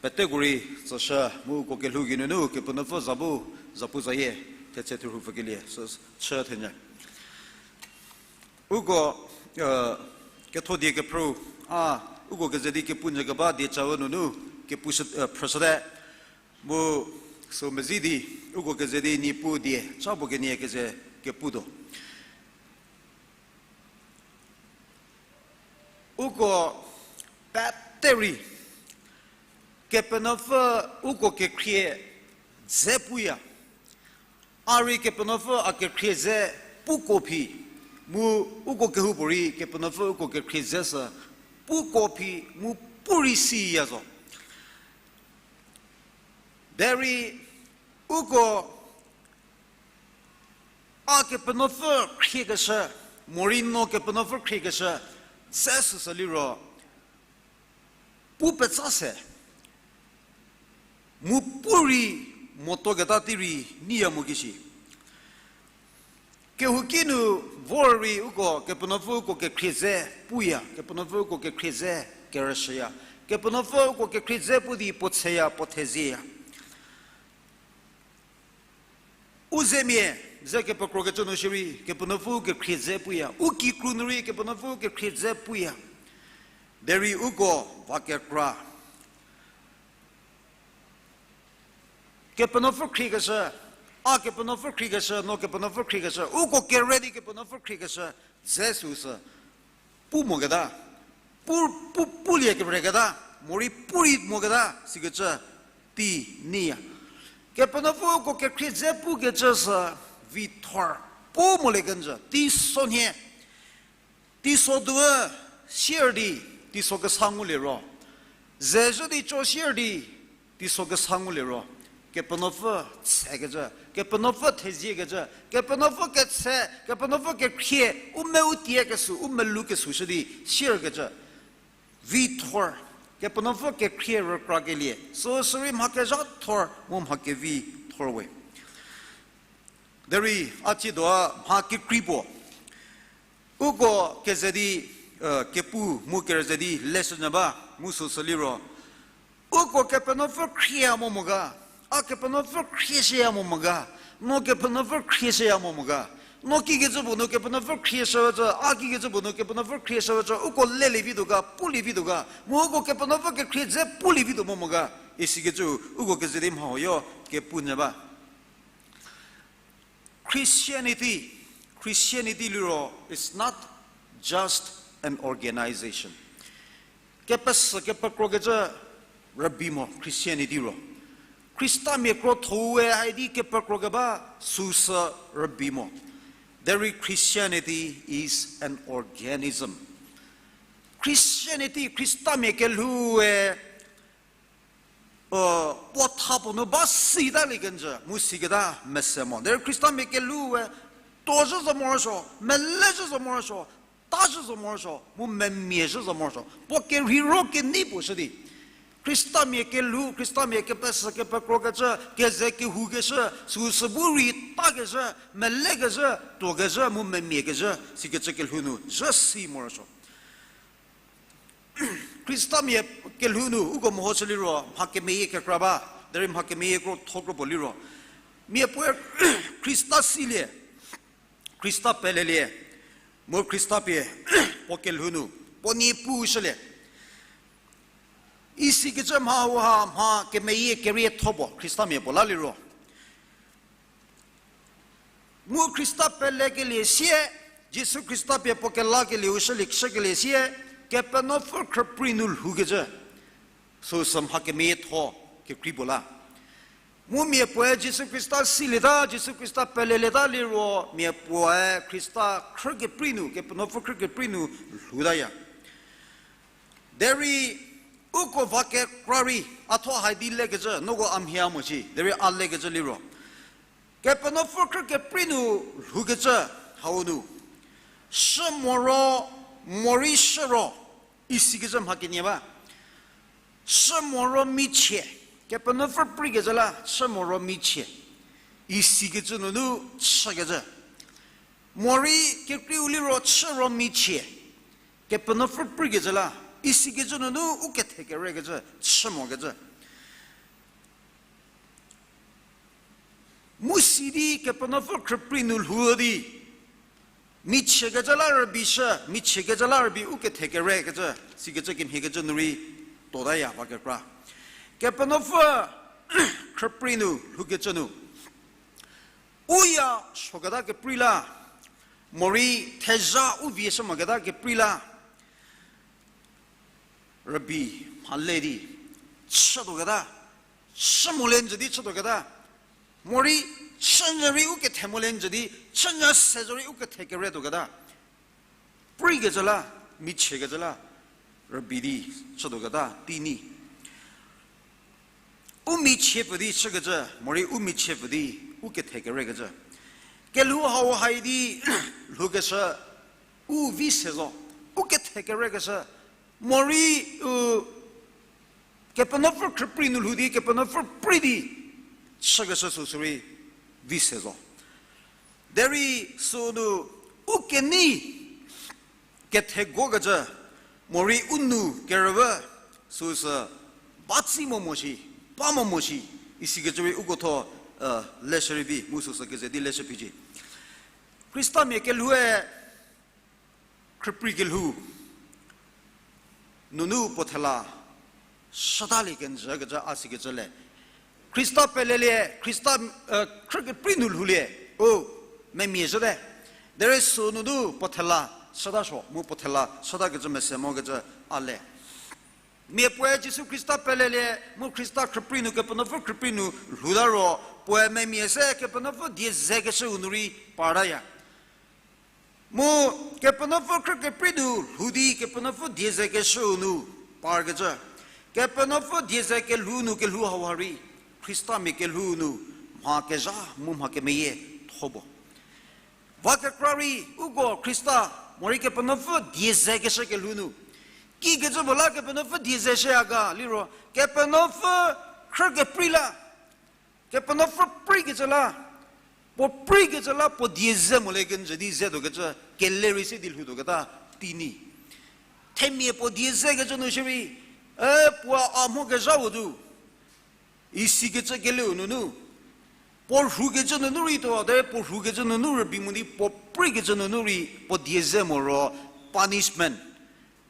peteko rei tsüshü, mu uko kelhou geinunu Kepenuopfü za bu zapu zayie thetse thuru pfükelie sü chü thenyü. Uko, ketho die kephrü, a, uko keze di kepu nyü keba dieca-u nunu kepu phrüshüte, mu sü mezi di, uko keze di Niepuu die cha puo kenie keze keputuo. Uko pete rei, Kepenuopfü uko kekhrie dze puya. A rei Kepenuopfü a kekhrie dze puko phi, mu uko kehoupuorei Kepenuopfü uko kekhrie dze sü puko phi mu pu rei siya zo. Derei uko a Kepenuopfü khriekeshü, morei no Kepenuopfü khriekeshü dze süsü liro, pu petsa se, mu pu rei motuoketa tei rei neiya mo kishi. Kehouki nu vor rei uko Kepenuopfü uko kekhrie dze puya, Kepenuopfü uko kekhrie dze kerüshüya, Kepenuopfü uko kekhrie dze pu di puo tsheya, puo thezieya. U zemia ze kepekrokecü nu shierei Kepenuopfü kekhrie dze puya, u kikru nu rei Kepenuopfü kekhrie dze puya. Derei uko va kekra, Kepenuopfü khriekeshü, a Kepenuopfü khriekeshü, no Kepenuopfü khriekeshü, uko kere di Kepenuopfü khriekeshü dze süsü pu moketa, pu, pu, pulie kereketa, morei pu rei moketa sikecü tei neiya. Kepenuopfü uko kekhrie dze pukecü sü vithor pu molie kenjü, teisonhie, teiso duü sier di teiso kesa ngulie ro, zezhü di cho sier di teiso kesa ngulie ro, Kepenuopfü tsekecü, Kepenuopfü theziekecü, Kepenuopfü ketse, Kepenuopfü kekhrie, u me u tie kesu, u melou kesushü di sierkecü vithor, Kepenuopfü kekhrie rükrakelie sü sürei mha kezha thor mu mha kevi thor we. Derei a tsiedo a mha kekrei puo, uko keze di kepu mu kerüze di leshünyü ba, mu süsü liro, uko Kepenuopfü khrieya mo mo ga, a Kepenuopfü khrieshüya mo mo ga, no Kepenuopfü khrieshüya mo mo ga, no kikecü puo nu Kepenuopfü khrieshüwecü, a kikecü puo nu Kepenuopfü khrieshüwecü, uko lelie vituo ga, pulie vituo ga, mu uko Kepenuopfü kekhrie dze pulie vituo mo mo ga, isikecü uko keze di mha huoyo kepu nyü ba. Christianity, Christianity liro is not just an organization. Kepesü kepekrokecü rübei mo Christianity ro. Khristamia krotho-ue haidi kepekrokeba süsü rübei mo. Derei Christianity is an organism. Christianity, Khristamia kelhou-e puo tha puo nu ba sitalie kenjü mu siketa mese mo. Derei Khristamia kelhou-e tuozhü zo morosuo, melezhü zo morosuo, tazhü zo morosuo, mu memiazhü zo morosuo. Puo kerheiro kenei puo shü di, Khristamia kelhou, Khristamia kepesü kepekrokecü, keze kehoukeshü, süsü bu rei takezhü, melekezhü, tuokezhü mu memiakezhü sikecü kelhou nu zhü si morosuo. Khristamia kelhou nu uko mehoshü liro mha kemeyie kekra ba, derei mha kemeyie krotho kro puo liro, miapuoe Khrista silie, Khrista pelelie, mu Khrista pie puo kelhou nu puo nie pushülie. Isikecü mha hauha mha kemeyie kerietho puo Khristamia puo la liro, Mu Khrista pelekelie sie, Jisu Khrista pie puo kelakelieu shülie chükelie sie, Kepenuopfü khrüprei nu lhoukecü. Süu sü mha kemeyietho kekrei puo la. Mu mia puoe Jisu Khrista silieta, Jisu Khrista pelelieta liro, mia puoe Khrista khrü keprei nu, Kepenuopfü khrü keprei nu lhoutaya. Derei uko va kekra rei, a thuo hai di lekecü, noko a mhie mo shi, derei a lekecü liro, Kepenuopfü khrü keprei nu lhoukecü hau nu, shü moro, morei shü ro, isikecü mha kenie ba. Shü moro michie, Kepenuopfü preikecü la, shü moro michie, isikecü nunu chükecü. Morei kekreiu liro chü ro michie, Kepenuopfü preikecü la, isikecü nunu u kethekerekecü, chü mokecü. Mu si di Kepenuopfü khrüprei nu lhou di, michiekecü la rübei shü, michiekecü la rübei u kethekerekecü, sikecü kemhiekecü nu rei tuotaya va kekra. Kepenuopfü khrüprei nu lhoukecü nu, u ya suoketa keprei la, morei thezha u vie shü moketa keprei la, rübei mhale di chütuoketa, chü molie njü di chütuoketa, morei chünyü rei u kethe molie njü di, chünyü se zorei u kethekeretuoketa, preikecü la, michiekecü la, rübei di chütuoketa tei nyi. U michie pfü di chükecü, morei u michie pfü di u kethekerekecü. Kelhou hau hai di lhoukeshü u vi se zo, u kethekerekeshü, morei u Kepenuopfü khrüprei nu lhou di, Kepenuopfü prei di chükeshü süsü rei vi se zo. Derei sünu u kenei kethegokecü, morei u nou kerüvü, süsü ba tsi mo mo shi, ba mo mo shi, isikecü rei uko thuo leshü rei vi, mu süsü keze di leshü phicie. Khristamia kelhoue, khrüprei kelhou nunu puo thela shütalie kenjükecü a sikecü le. Khrista pelelie, Khrista, khrü keprei nu lhoulie, u, memia zhüte. Derei sü nunu puo thela shüta suo, mu puo thela shütakecü mese mokecü a le. Mia puoe Jisu Khrista pelelie, mu Khrista khrüprei nu, Kepenuopfü khrüprei nu lhouta ro, puoe memia se Kepenuopfü die zekeshüu nu rei partaya. Mu Kepenuopfü khrü keprei nu lhou di Kepenuopfü die zekeshüu nu parkecü. Kepenuopfü die ze kelhou nu kelhou hauha rei, Khristamia kelhou nu mha kezha mu mha kemeyie tho bo. Va kekra rei uko Khrista, morei Kepenuopfü die zekeshü kelhou nu. Kikecü puo la Kepenuopfü die ze shüya ga liro, Kepenuopfü khrü keprei la, Kepenuopfü preikecü la, puo preikecü la puo die ze molie kenjü di zetuokecü, kele rei se di lhoutuoketa tei nyi. Themia puo die zekecü nu shierei, e, puo a mho kezhau zo. Isikecü keleu nunu. Puo rhukecü nunu rei tuo, derei puo rhukecü nunu rübei mo di puo preikecü nunu rei puo die ze moro punishment.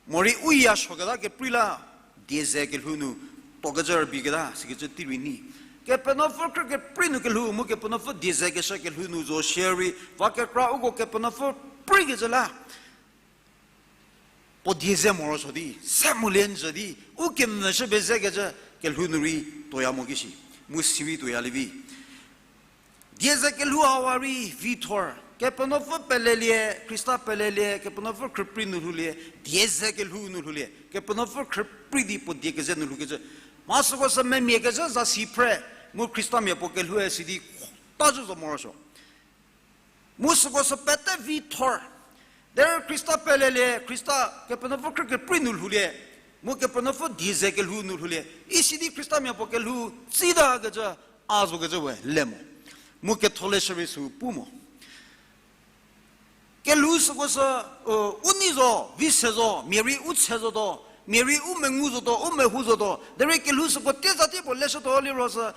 Morei u ya suoketa keprei la, die ze kelhou nu, tuokecü rübei keta, sikecü tei rei nyi. Kepenuopfü khrü keprei nu kelhou, mu Kepenuopfü die zekeshü kelhou nu zo shierei, va kekra uko Kepenuopfü preikecü la. Puo die ze morosuo di, se molie njü di, u kemvüshü pezekecü kelhou nu rei tuoya mo kishi, mu si rei tuoya lievi. Die ze kelhou hawa rei vithor, Kepenuopfü pelelie, Khrista pelelie, Kepenuopfü khrüprei nu lhoulie, die ze kelhou nu lhoulie, Kepenuopfü khrüprei di puo die keze nu lhoukecü. Mha süko sü memia kezhü zasi phre, mu Khristamia puo kelhoue si di, ta zhü zo morosuo. Mu süko sü pete vithor. Derei Khrista pelelie, Khrista Kepenuopfü khrü keprei nu lhoulie, mu Kepenuopfü die ze kelhou nu lhoulie. Isi di Khristamia puo kelhou tsitakecü, a zokecü we le mo. Mu ketholeshü rei sü pu mo. Kelhou süko sü, u nei zo, vi se zo, mia rei u tshe zotuo, mia rei u mengu zotuo, u mehou zotuo. Derei kelhou süko tiezatie puo leshütuo liro sü,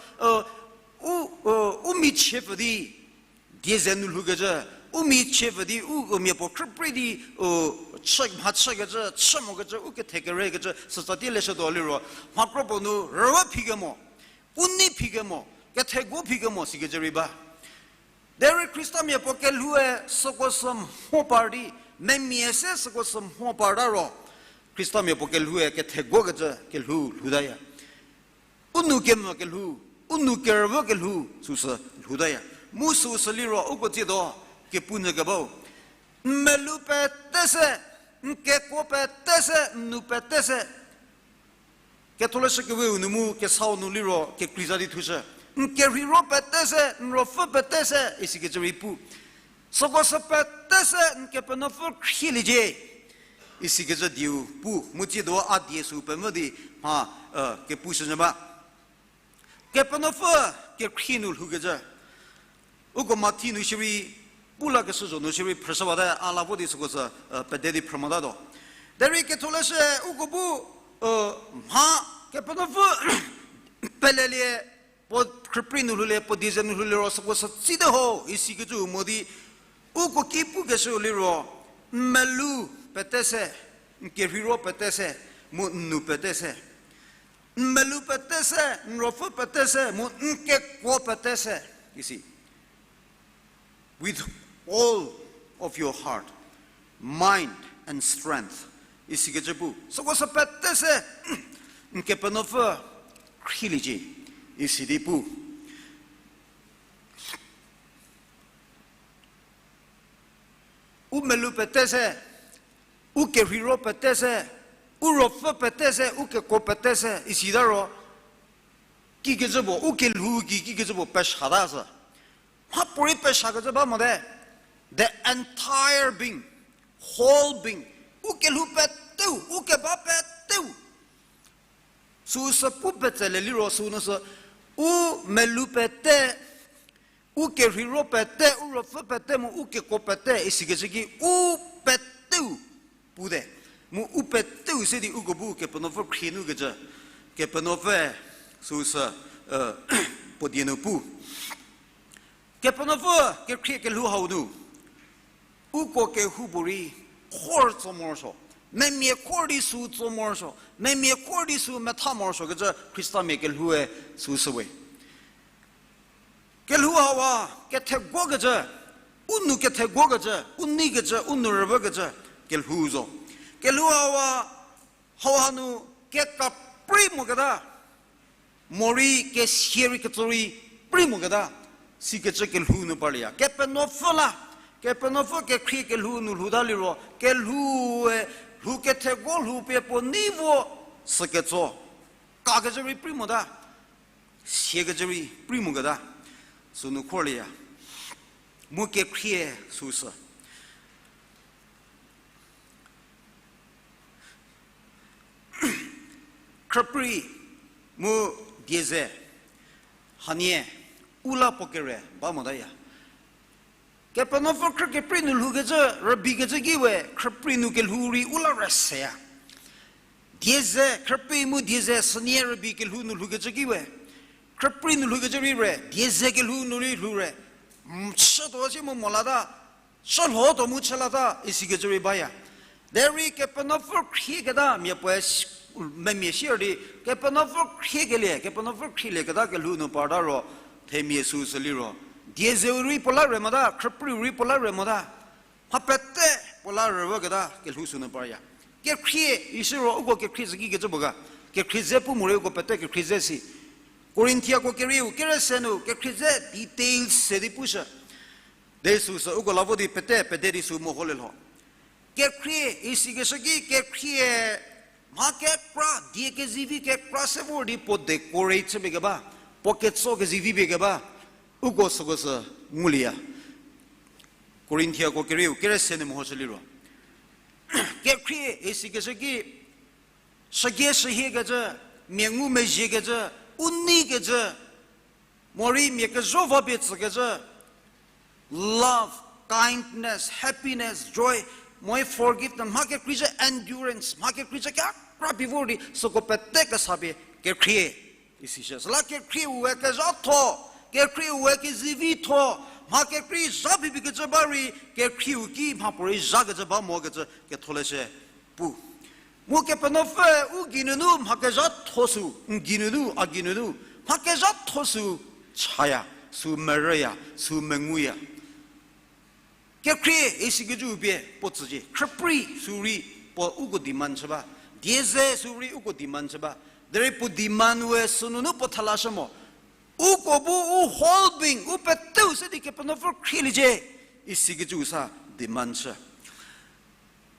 u, u michie pfü di die ze nu lhoukecü, u michie pfü di u, u mia puo khrüprei di, u, chü, mha chükecü, chü mokecü, u kethekerekecü, sütsatie leshütuo liro, mha kro puo nu rüwa phikemo, u nei phikemo, kethegu phikemo sikecü rei ba. Derei Khristamia puo kelhoue süko sü mho par di, memia se süko sü mho parta ro, Khristamia puo kelhoue kethegokecü kelhou lhoutaya. U nou kemvü kelhou, u nou kerüvü kelhou süsü lhoutaya. Mu süsü liro uko tsiedo kepu nyü kebau. N melou pete se, n kekuo pete se, n nou pete se. Ketholeshü keweu nu mu kesau nu liro kekreiza di thushü. N kerheiro pete se, n ruopfü pete se, isikecü rei pu. Süko sü pete se n Kepenuopfü khrieliecie, isikecü dieu pu. Mu tsiedo a die sü pemvü di mha, e, kepushünyü ba. Kepenuopfü kekhrie nu lhoukecü. Uko Mathi nu shierei, pu lakeshü zho nu shierei phrüshüwate, a la vo di süko sü, e, pede di phrümotatuo. Derei Ketholeshü uko bu, e, mha Kepenuopfü pelelie, puo khrüprei nu lhoulie, puo dieze nu lhoulie ro süko sü tsite ho, isikecü mo di, uko ki pukeshü liro, n melou pete se, n kerheiro pete se, mu n nou pete se. N melou pete se, n ruopfü pete se, mu n kekuo pete se, isi. With all of your heart, mind and strength, isikecü pu. Süko sü pete se, n Kepenuopfü khrieliecie, isi di pu. U melou pete se, u kerheiro pete se, u ruopfü pete se, u kekuo pete se, isi ta ro, kikecü puo, u kelhou ki kikecü puo peshata sü. Mhapuorei peshakecü ba mote. The entire being, whole being, u kelhou peteu, u keba peteu. Süsü pu petselie liro sünu sü, u melou pete, u kerheiro pete, u ruopfü pete mu u kekuo pete, isikecü ki u peteu pute. Mu u peteu se di uko bu Kepenuopfü khrie nukecü, Kepenuopfü süsü, e, puo die nu pu. Kepenuopfü kekhrie kelhou hau nu, uko kehoupuorei khor tso morosuo, memia khor di sü tso morosuo, memia khor di sü metha morosuokecü Khristamia kelhoue süsü we. Kelhou hawa kethegokecü, u nou kethegokecü, u neikecü, u nou rüvükecü kelhou zo. Kelhou hawa, hau hanu kekaprei moketa, morei kesia rei ketso rei prei moketa, sikecü kelhou nu parlieya. Kepenuopfü la, Kepenuopfü kekhrie kelhou nu lhouta liro, kelhoue, lhou kethego lhou pie puo nei vo, süketso, kakecü rei prei mota, siakecü rei prei moketa, sünu khorlieya. Mu kekhrie süsü. Khrüprei mu dieze, hanie, u la puo kere ba motaya. Kepenuopfü khrü keprei nu lhoukecü, rübeikecü ki we, khrüprei nu kelhou rei u la rüseya. Dieze, khrüprei mu dieze sünie rübei kelhou nu lhoukecü ki we, khrüprei nu lhoukecü rei re, dieze kelhou nu rei lhou re, chütuo si mu mo lata, chülho tuo mu chü lata, isikecü rei baya. Derei Kepenuopfü khrieketa mia puoe, memia sier di, Kepenuopfü khriekelie, Kepenuopfü khrielieketa kelhou nu parta ro, themia süsü liro, diezeu rei puo la re mota, khrüpreiu rei puo la re mota. Mha pete puo la rüvüketa kelhou sünu parya. Kekhrie, isi ro uko kekhrie zü kikecü puo ga. Kekhrie ze pu morei uko pete kekhrie ze si. Korinthiako kerieu, kere se nu, kekhrie ze details se di pushü. De süsü uko la vo di pete, pete di sü meholie lho. Kekhrie, isikeshü ki kekhrie, mha kekra, die kezivi kekra se vor di puo decorate chüpie keba, puo ketso kezivi pie keba, uko süko sü ngulieya. Korinthiako kerieu, kere se nu mehoshü liro. Kekhrie, isikeshü ki, shügie shühiekecü, mia ngumezhiekecü, u neikecü, morei mia kezho va pie tsükecü, love, kindness, happiness, joy, morei forgiveness, mha kekreicü endurance, mha kekreicü kekra pie vor di süko pete kesa pie kekhrie. Isishü. Süla kekhrieu we kezhatho, kekhrieu we kezivitho, mha kekrei zha phipikecü ba rei, kekhrieu ki mhapuorei zhakecü ba mokecü Ketholeshü pu. Mu Kepenuopfü u geinunu mha kezhatho sü, n geinunu, a geinunu, mha kezhatho sü chaya. Sü merüya, sü menguya. Kekhrie isikecü pie puo tsücie, khrüprei sü rei puo uko demand chü ba, dieze sü rei uko demand chü ba, derei puo demand we sünunu puo thalashü mo. Uko bu u whole being, u peteu se di Kepenuopfü khrieliecie, isikecü sa demand chü.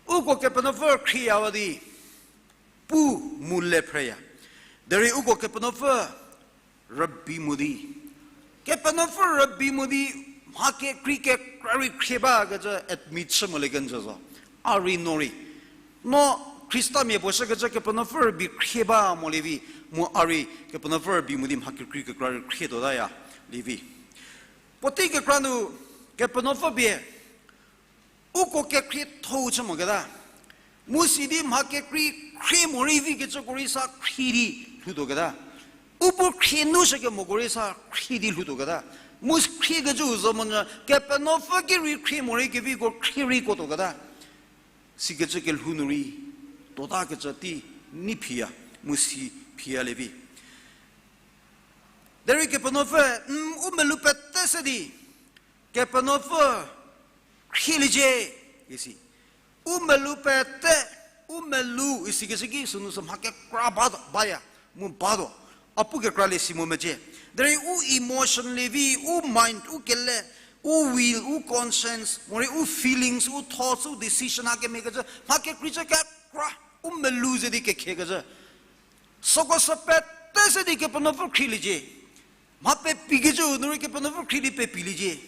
Uko Kepenuopfü khrieyawa di, pu mu le phreya. Derei uko Kepenuopfü rübei mo di, Kepenuopfü rübei mo di, mha kekrei kekra rei khrie bakecü admit chü molie kenjü zo. A rei no rei, no Khristamia puo shükecü Kepenuopfü rübei khrie ba molie vi, mu a rei Kepenuopfü rübei mo di mha kekrei kekra rei khrie tuotaya lie vi. Puotei kekra nu Kepenuopfü pie uko kekhriethou chü moketa, mu sidi mha kekrei khrie morei vikecüko rei sa khrie di lhoutuoketa, u bu khrie nu shükemoko rei sa khrie di lhoutuoketa, mu khriekecü zo monyü Kepenuopfü ki rei khrie morei keviko khrie rei kuotuoketa, sikecü kelhou nu rei tuotakecü tei nei phiya, mu si phiya lie vi. Derei Kepenuopfü, n, u melou pete se di Kepenuopfü khrieliecie, isi. U melou pete, u melou isikecü ki sünu sü mha kekra ba, baya, mu batuo. A pu kekra lie si mo mecie. Derei u emotion lie vi, u mind, u kele, u will, u conscience, morei u feelings, u thoughts, u decision hakemhiekecü mha kekreicü kekra, u melou ze di kekhiekecü süko sü pete se di Kepenuopfü khrieliecie. Mha pepikecü nu rei Kepenuopfü khrie di pepiliecie.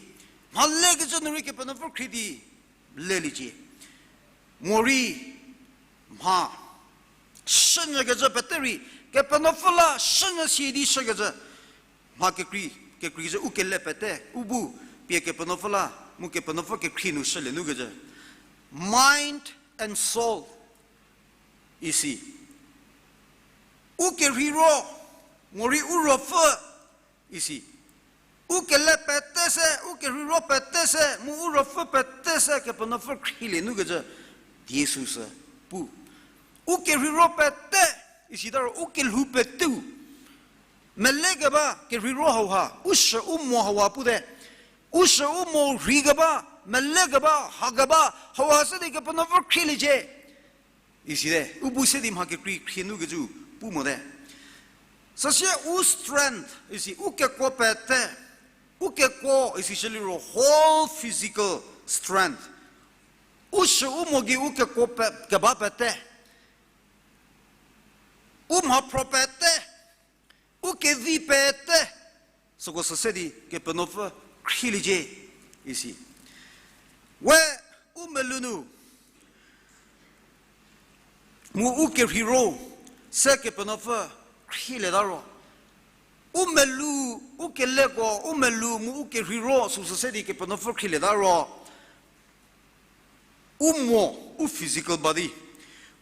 Mha lekecü nu rei Kepenuopfü khrie di leliecie. Morei mha shünyükecü pete rei, Kepenuopfü la shünyü si di shükecü, mha kekrei, kekreikecü u kele pete, u bu pie Kepenuopfü la, mu Kepenuopfü kekhrie nu shülie nukecü. Mind and soul, isi. U kerheiro, morei u ruopfü, isi. U kele pete se, u kerheiro pete se, mu u ruopfü pete se Kepenuopfü khrielie nukecü, Jisu sü pu. U kerheiro pete, isita ro u kelhou peteu. Mele keba kerheiro hauha, u shü u mo hauha pute. U shü u mo rheikeba, mele keba, hakeba, hauha se di Kepenuopfü khrieliecie. Isite, u bu se di mha kekrei khrie nukecü pu mote. Süsie u strength, isi u kekuo pete, u kekuo isi shü liro whole physical strength. U shü u mo gei u kekuo pe, keba pete. U mhaphro pete, u kevi pete, süko sü se di Kepenuopfü khrieliecie, isi. We u melou nu mu u kerheiro se Kepenuopfü khrielieta ro, u melou, u keleko, u melou mu u kerheiro süsü se di Kepenuopfü khrielieta ro, u mo, u physical body,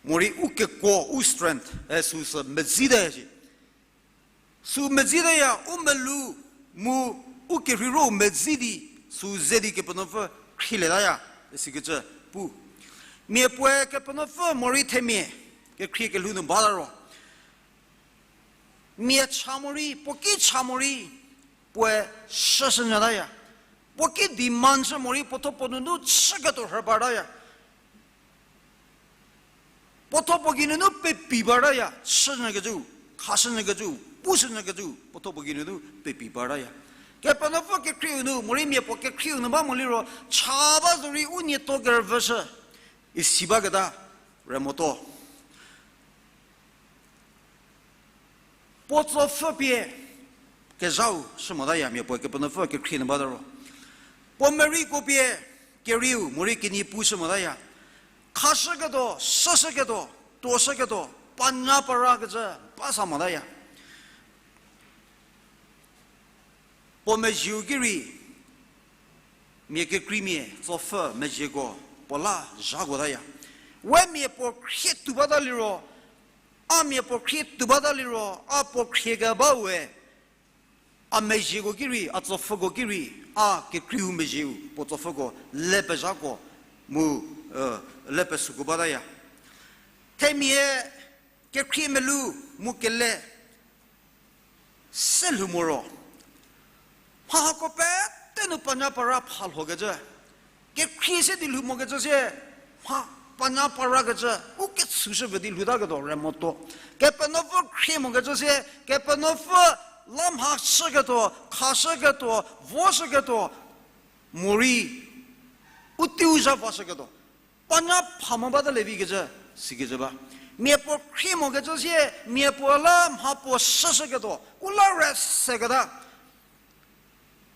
morei u kekuo, u strength, e süsü medzite shi. Sü medziteya, u melou mu u kerheiro medzi di, sü ze di Kepenuopfü khrielietaya, isikecü pu. Mia puoe Kepenuopfü morei themia kekhrie kelhou nu bata ro, mia cha morei, puo ki cha morei, puoe shüshünyütaya. Puo ki demand shü morei puothuo puo nunu chüketuo rhübataya. Puothuo puo geinunu pepi bataya, chünyükecü, khashünyükecü, pushünyükecü, puothuo puo geinunu pepi bataya. Kepenuopfü kekhrieu nu morei mia puo kekhrieu nu ba mo liro, cha ba zorei u nieto kerüvüshü, isi baketa, remoto. Puo tsopfü pie kezhau shü motaya, mia puoe Kepenuopfü kekhrie nu bata ro. Puo mereiko pie kerieu morei kenie pu shü motaya. Khashüketuo, shüshüketuo, tuoshüketuo, panya parakecü ba sa motaya. Puo mezhieu ki rei, mia kekreimia tsopfü mezhieko puo la zhakuotaya. We mia puo khrie tuo bata liro, a mia puo khrie tuo bata liro, a puo khrie keba we, a mezhieko ki rei, a tsopfüko ki rei, a kekreiu mezhieu puo tsopfüko le pezhako mu, e, le pesüko bataya. Themia kekhrie melou mu kele se lhou moro, Mha hako pete nu panya para pha lhokecü. Kekhrie se di lhou mokecü sie, mha panya parakecü, u ketsüshü pfü di lhoutaketuo re motuo. Kepenuopfü khrie mokecü sie, Kepenuopfü la mha shüketuo, khashüketuo, voshüketuo, morei, u teiu zha vashüketuo. Panya pha mo bata le vikecü, sikecü ba. Miapuo khrie mokecü sie, miapuo la mhapuo shüshüketuo, u la re seketa.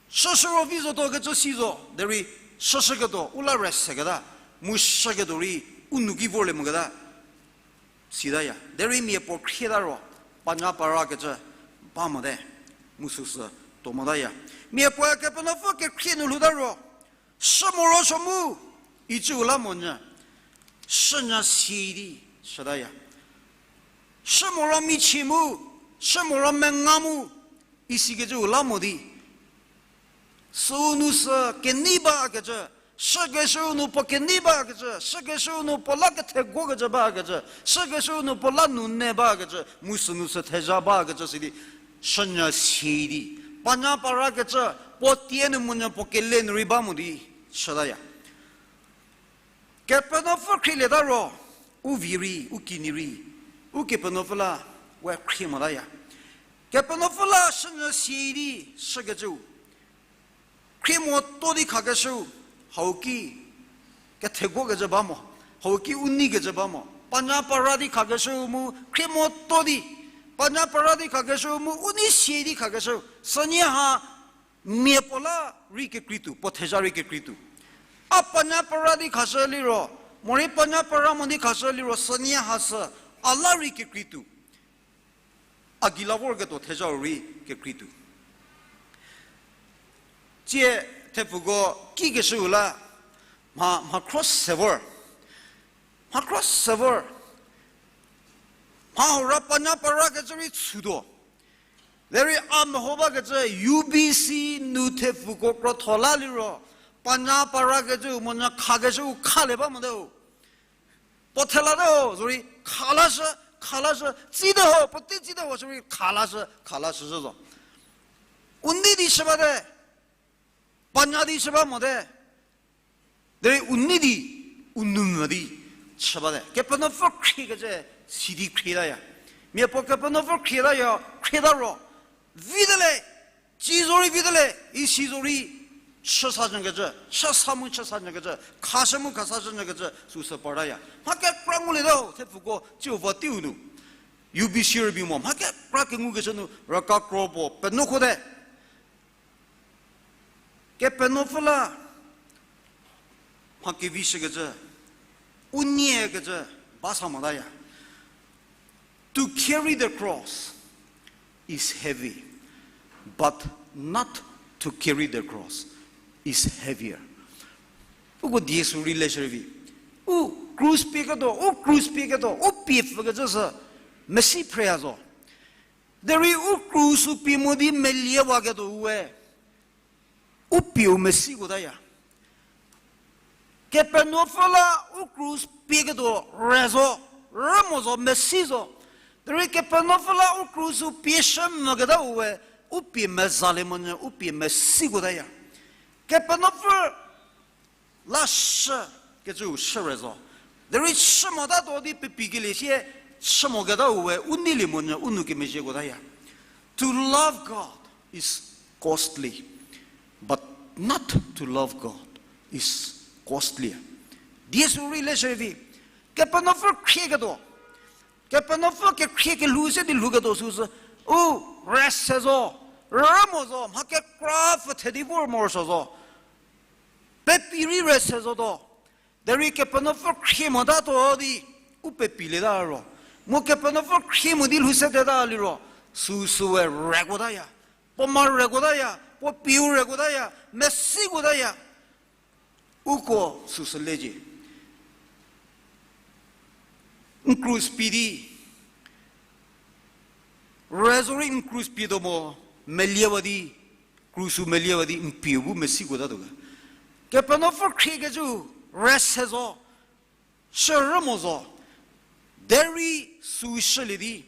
Shüshü ro vi zotuo kecü si zo, derei shüshüketuo, u la re seketa, mu shüketuo rei, u nou ki vorlie moketa, sitaya. Derei miapuo khrieta ro, panya parakecü ba mote, mu süsü tuo motaya. Miapuoe Kepenuopfü kekhrie nu lhouta ro, shü morosuo mu, icüu la monyü, shünyü si di, shütaya. Shü moro michie mu, shü moro menga mu, isikecüu la mo di. Süu nu sü kenei bakecü, shükeshüu nu puo kenei bakecü, shükeshüu nu puo la kethegokecü bakecü, shükeshüu nu puo la nune bakecü, mu sünu sü thezha bakecü sidi, shünyü si di. Panya parakecü, puo tie nu monyü puo kele nu rei ba mo di, shütaya. Kepenuopfü khrielieta ro, u vi rei, u kinyi rei, Ukepenuopfü la, we khrie motaya. Kepenuopfü la shünyü si di, shükecüu. Khrie motuo di khakeshüu, hau ki, kethegokecü ba mo, hau ki u neikecü ba mo. Panya para di khakeshüu mu, khrie motuo di, panya para di khakeshüu mu, u nei sie di khakeshüu. Sünie ha, miapuo la rei kekreituo, puo thezha rei kekreituo. A panya para di khashü liro, morei panya para mo di khashü liro, sünie ha sü, a la rei kekreituo. A gei la vorketuo thezhau rei kekreituo. Tsie thepfuko kikeshüu la, mha, mha cross se vor. Mha cross se vor. Mha hau ra panya parakecü rei chütuo. Derei a meho bakecü U B C nu thepfuko krotho la liro, panya parakecüu monyü khakeshüu khalie ba mote-o. Puo thela te ho, zorei khalashü, khalashü, tsite ho, puotei tsite ho, zorei khalashü, khalashü zo. U nei di chü bate, panya di chü ba mote, derei u nei di, u nou mvü di chü bate. Kepenuopfü khriekecü, sidi khrietaya. Miapuo Kepenuopfü khrietaya, khrieta ro. Vite le, ci zorei vite le, isi zorei, chüsanyükecü, chüsa mu chüsanyükecü, khashü mu khasashünyükecü, süsü partaya. Mha kekra nguliete-o, thepfuko, tsiu va teiu nu. U B C rübei mo, mha kekra kengukecü nu, raka kro puo, penuokhote. Kepenuopfü la, mha kevishükecü, u niekecü, ba sa motaya. To carry the cross is heavy, but not to carry the cross is heavier. Uko die sü rei leshü rei vi. U krus pieketuo, u krus pieketuo, u pie pfükecü sü mesi phreya zo. Derei u krus-u pie mo di meliewaketuo we. U pieu mesiko taya. Kepenuopfü la u krus pieketuo re zo, rümo zo, mesi zo. Derei Kepenuopfü la u krus-u pie shü mvüketau we, u pie mezalie monyü, u pie mesiko taya. Kepenuopfü la shü kecüu shü re zo. Derei chü motatuo di pepikelie sie chü moketau we u neilie monyü u nou kemezhieko taya. To love God is costly, but not to love God is costlier. Die sü rei leshü rei vi. Kepenuopfü khrieketuo. Kepenuopfü kekhrie kelhou se di lhouketuo süsü. U re se zo. Rümo zo. Mha kekra pfü the di vor morosuo zo. Pepi rei re se zotuo. Derei Kepenuopfü khrie motatuo di, u pepilieta ro. Mu Kepenuopfü khrie mo di lhou seteta liro, süsüe rekuotaya. Puo ma rekuotaya, puo pieu rekuotaya, mesikuotaya. Uko süsü lecie. N krus pie di, re zorei n krus pietuo mo, meliewa di, krus-u meliewa di n pieu bu mesikuotatuo ga. Kepenuopfü khriekecü re se zo, shürü mo zo, derei süu shülie di,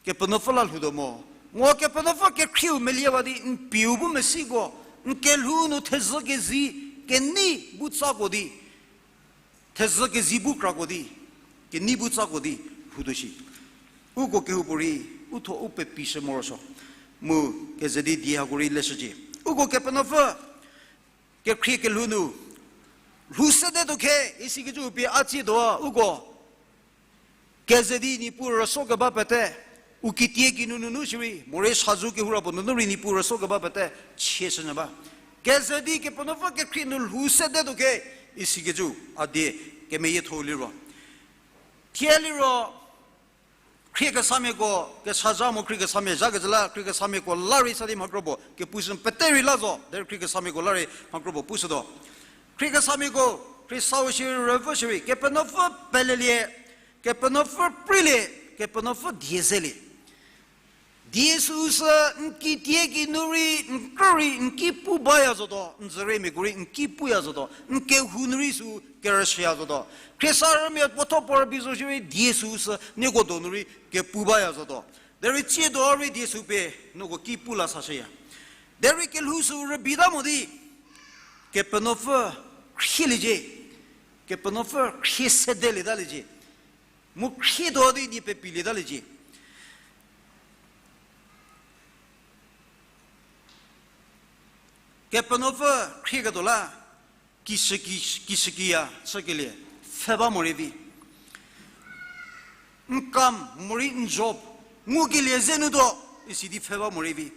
Kepenuopfü la lhoutuo mo, Mo Kepenuopfü kekhrieu meliewa di n pieu bu mesiko, n kelhou nu thezhü kezi kenei bu tsako di, thezhü kezi bu krako di, kenei bu tsako di lhoutuo shi. Uko kehoupuorei, u thuo u pepishü morosuo. Mu keze di die hako rei leshücie. Uko Kepenuopfü kekhrie kelhou nu lhou sedetuo khe, isikecü pie a tsiedo a, uko keze di Niepuu rüso keba pete, u kitie kinu nunu shierei, morei sazou kehou ra puo nunu rei Niepuu rüso keba pete, chieshünyü ba. Keze di Kepenuopfü kekhrie nu lhou sedetuo khe, isikecü a die kemeyietho liro. Thie liro, khriekesamiako, kesazha mo khriekesamia zhakecü la, khriekesamiako la rei sa di mhakro puo kepushü pete rei la zo, derei khriekesamiako la rei mhakro puo pushütuo. Khriekesamiako, khriesau shierei, rüvü shierei, Kepenuopfü pelelie, Kepenuopfü preilie, Kepenuopfü die zelie. Die süu sü n kitie kinu rei, n krü rei, n ki pu baya zotuo, n dzüriemiako rei, n ki puya zotuo, n kehou nu rei sü kerüshüya zotuo. Khriesarümia puotho puo rübei zo shierei, die süu sü nieko donu rei kepu baya zotuo. Derei tsiedo rei die sü pie, nieko ki pu la sashüya. Derei kelhou sü rübeita mo di, Kepenuopfü khrieliecie, Kepenuopfü khrie sedelietaliecie, mu khrietuo di nie pepilietaliecie. Kepenuopfü khrieketuo la, kishüki, kishükiya chükelie pfhe ba morei vi. N kam morei n job, ngukelie ze nu tuo, isi di pfhe ba morei vi.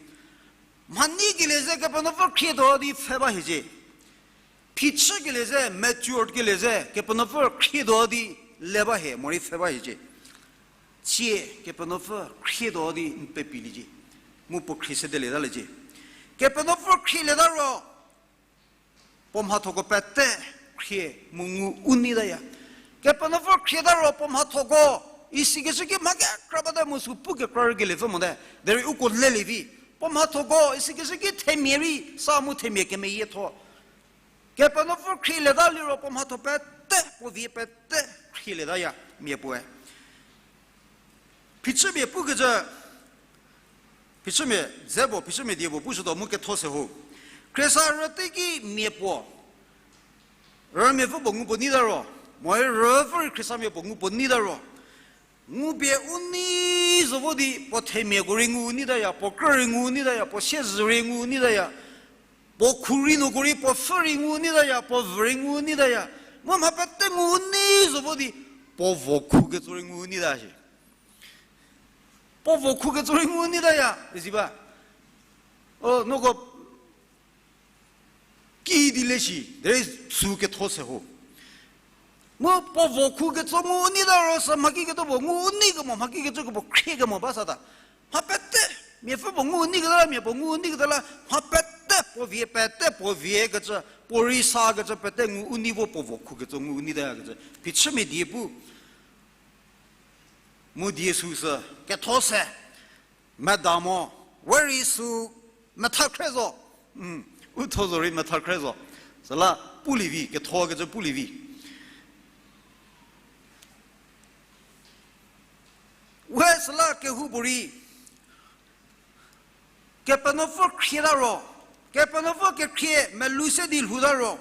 Mhanei kelie ze Kepenuopfü khrietuo di pfhe ba hiecie. Phichükelie ze, matured kelie ze, Kepenuopfü khrietuo di le ba hie, morei pfhe ba hiecie. Tsie, Kepenuopfü khrietuo di n pepiliecie. Mu puo khrie sedelietaliecie. Kepenuopfü khrielieta ro, puo mhathoko pete khrie mu ngu u neitaya. Kepenuopfü khrieta ro puo mhathoko, isikeshü ki mha kekra bate mu sü pu kekra rükelie pfü mote. Derei uko lelie vi. Puo mhathoko, isikeshü ki themia rei, sa mu themia kemeyietho. Kepenuopfü khrielieta liro puo mhatho pete, puo vie pete khrielietaya, mia puoe. Phichümia pukecü, phichümia dze puo, phichümia die puo pushütuo mu ketho se ho. Khriesarü teiki mia puo, rümiapfü puo ngu puo neita ro, morei rüpfü rei Khriesarümia puo ngu puo neita ro, ngupie u nei zo vo di, puo themiako rei ngu u neitaya, puo krü rei ngu u neitaya, puo siezhü rei ngu u neitaya, puo khurei nuoko rei, puo pfhü rei ngu u neitaya, puo vü rei ngu u neitaya, mu mha pete ngu u nei zo vo di, puo vo khuketso rei ngu u neita shi. Puo vo khuketso rei ngu u neitaya, isi ba. O, nieko ki di le shi, derei sü ketho se ho. Mu puo vo khuketso ngu u neita ro sü mha kikecü puo ngu u nei kemo, mha kikecü kemo khrie kemo ba sata. Mha pete, miapfü puo ngu u neiketa la, mia puo ngu u neiketa la, mha pete, puo vie pete, puo vie kecü, puo rei sa kecü pete ngu u nei vo puo vo khuketso ngu u neitaya kecü. Phichümia die pu. Mu die süu sü, ketho se, meda mo, we rei sü, metha khre zo. U tho zo rei metha khre zo. Süla pulie vi, ketho kecü pulie vi. We süla kehoupuorei, Kepenuopfü khrieta ro, Kepenuopfü kekhrie melou se di lhouta ro,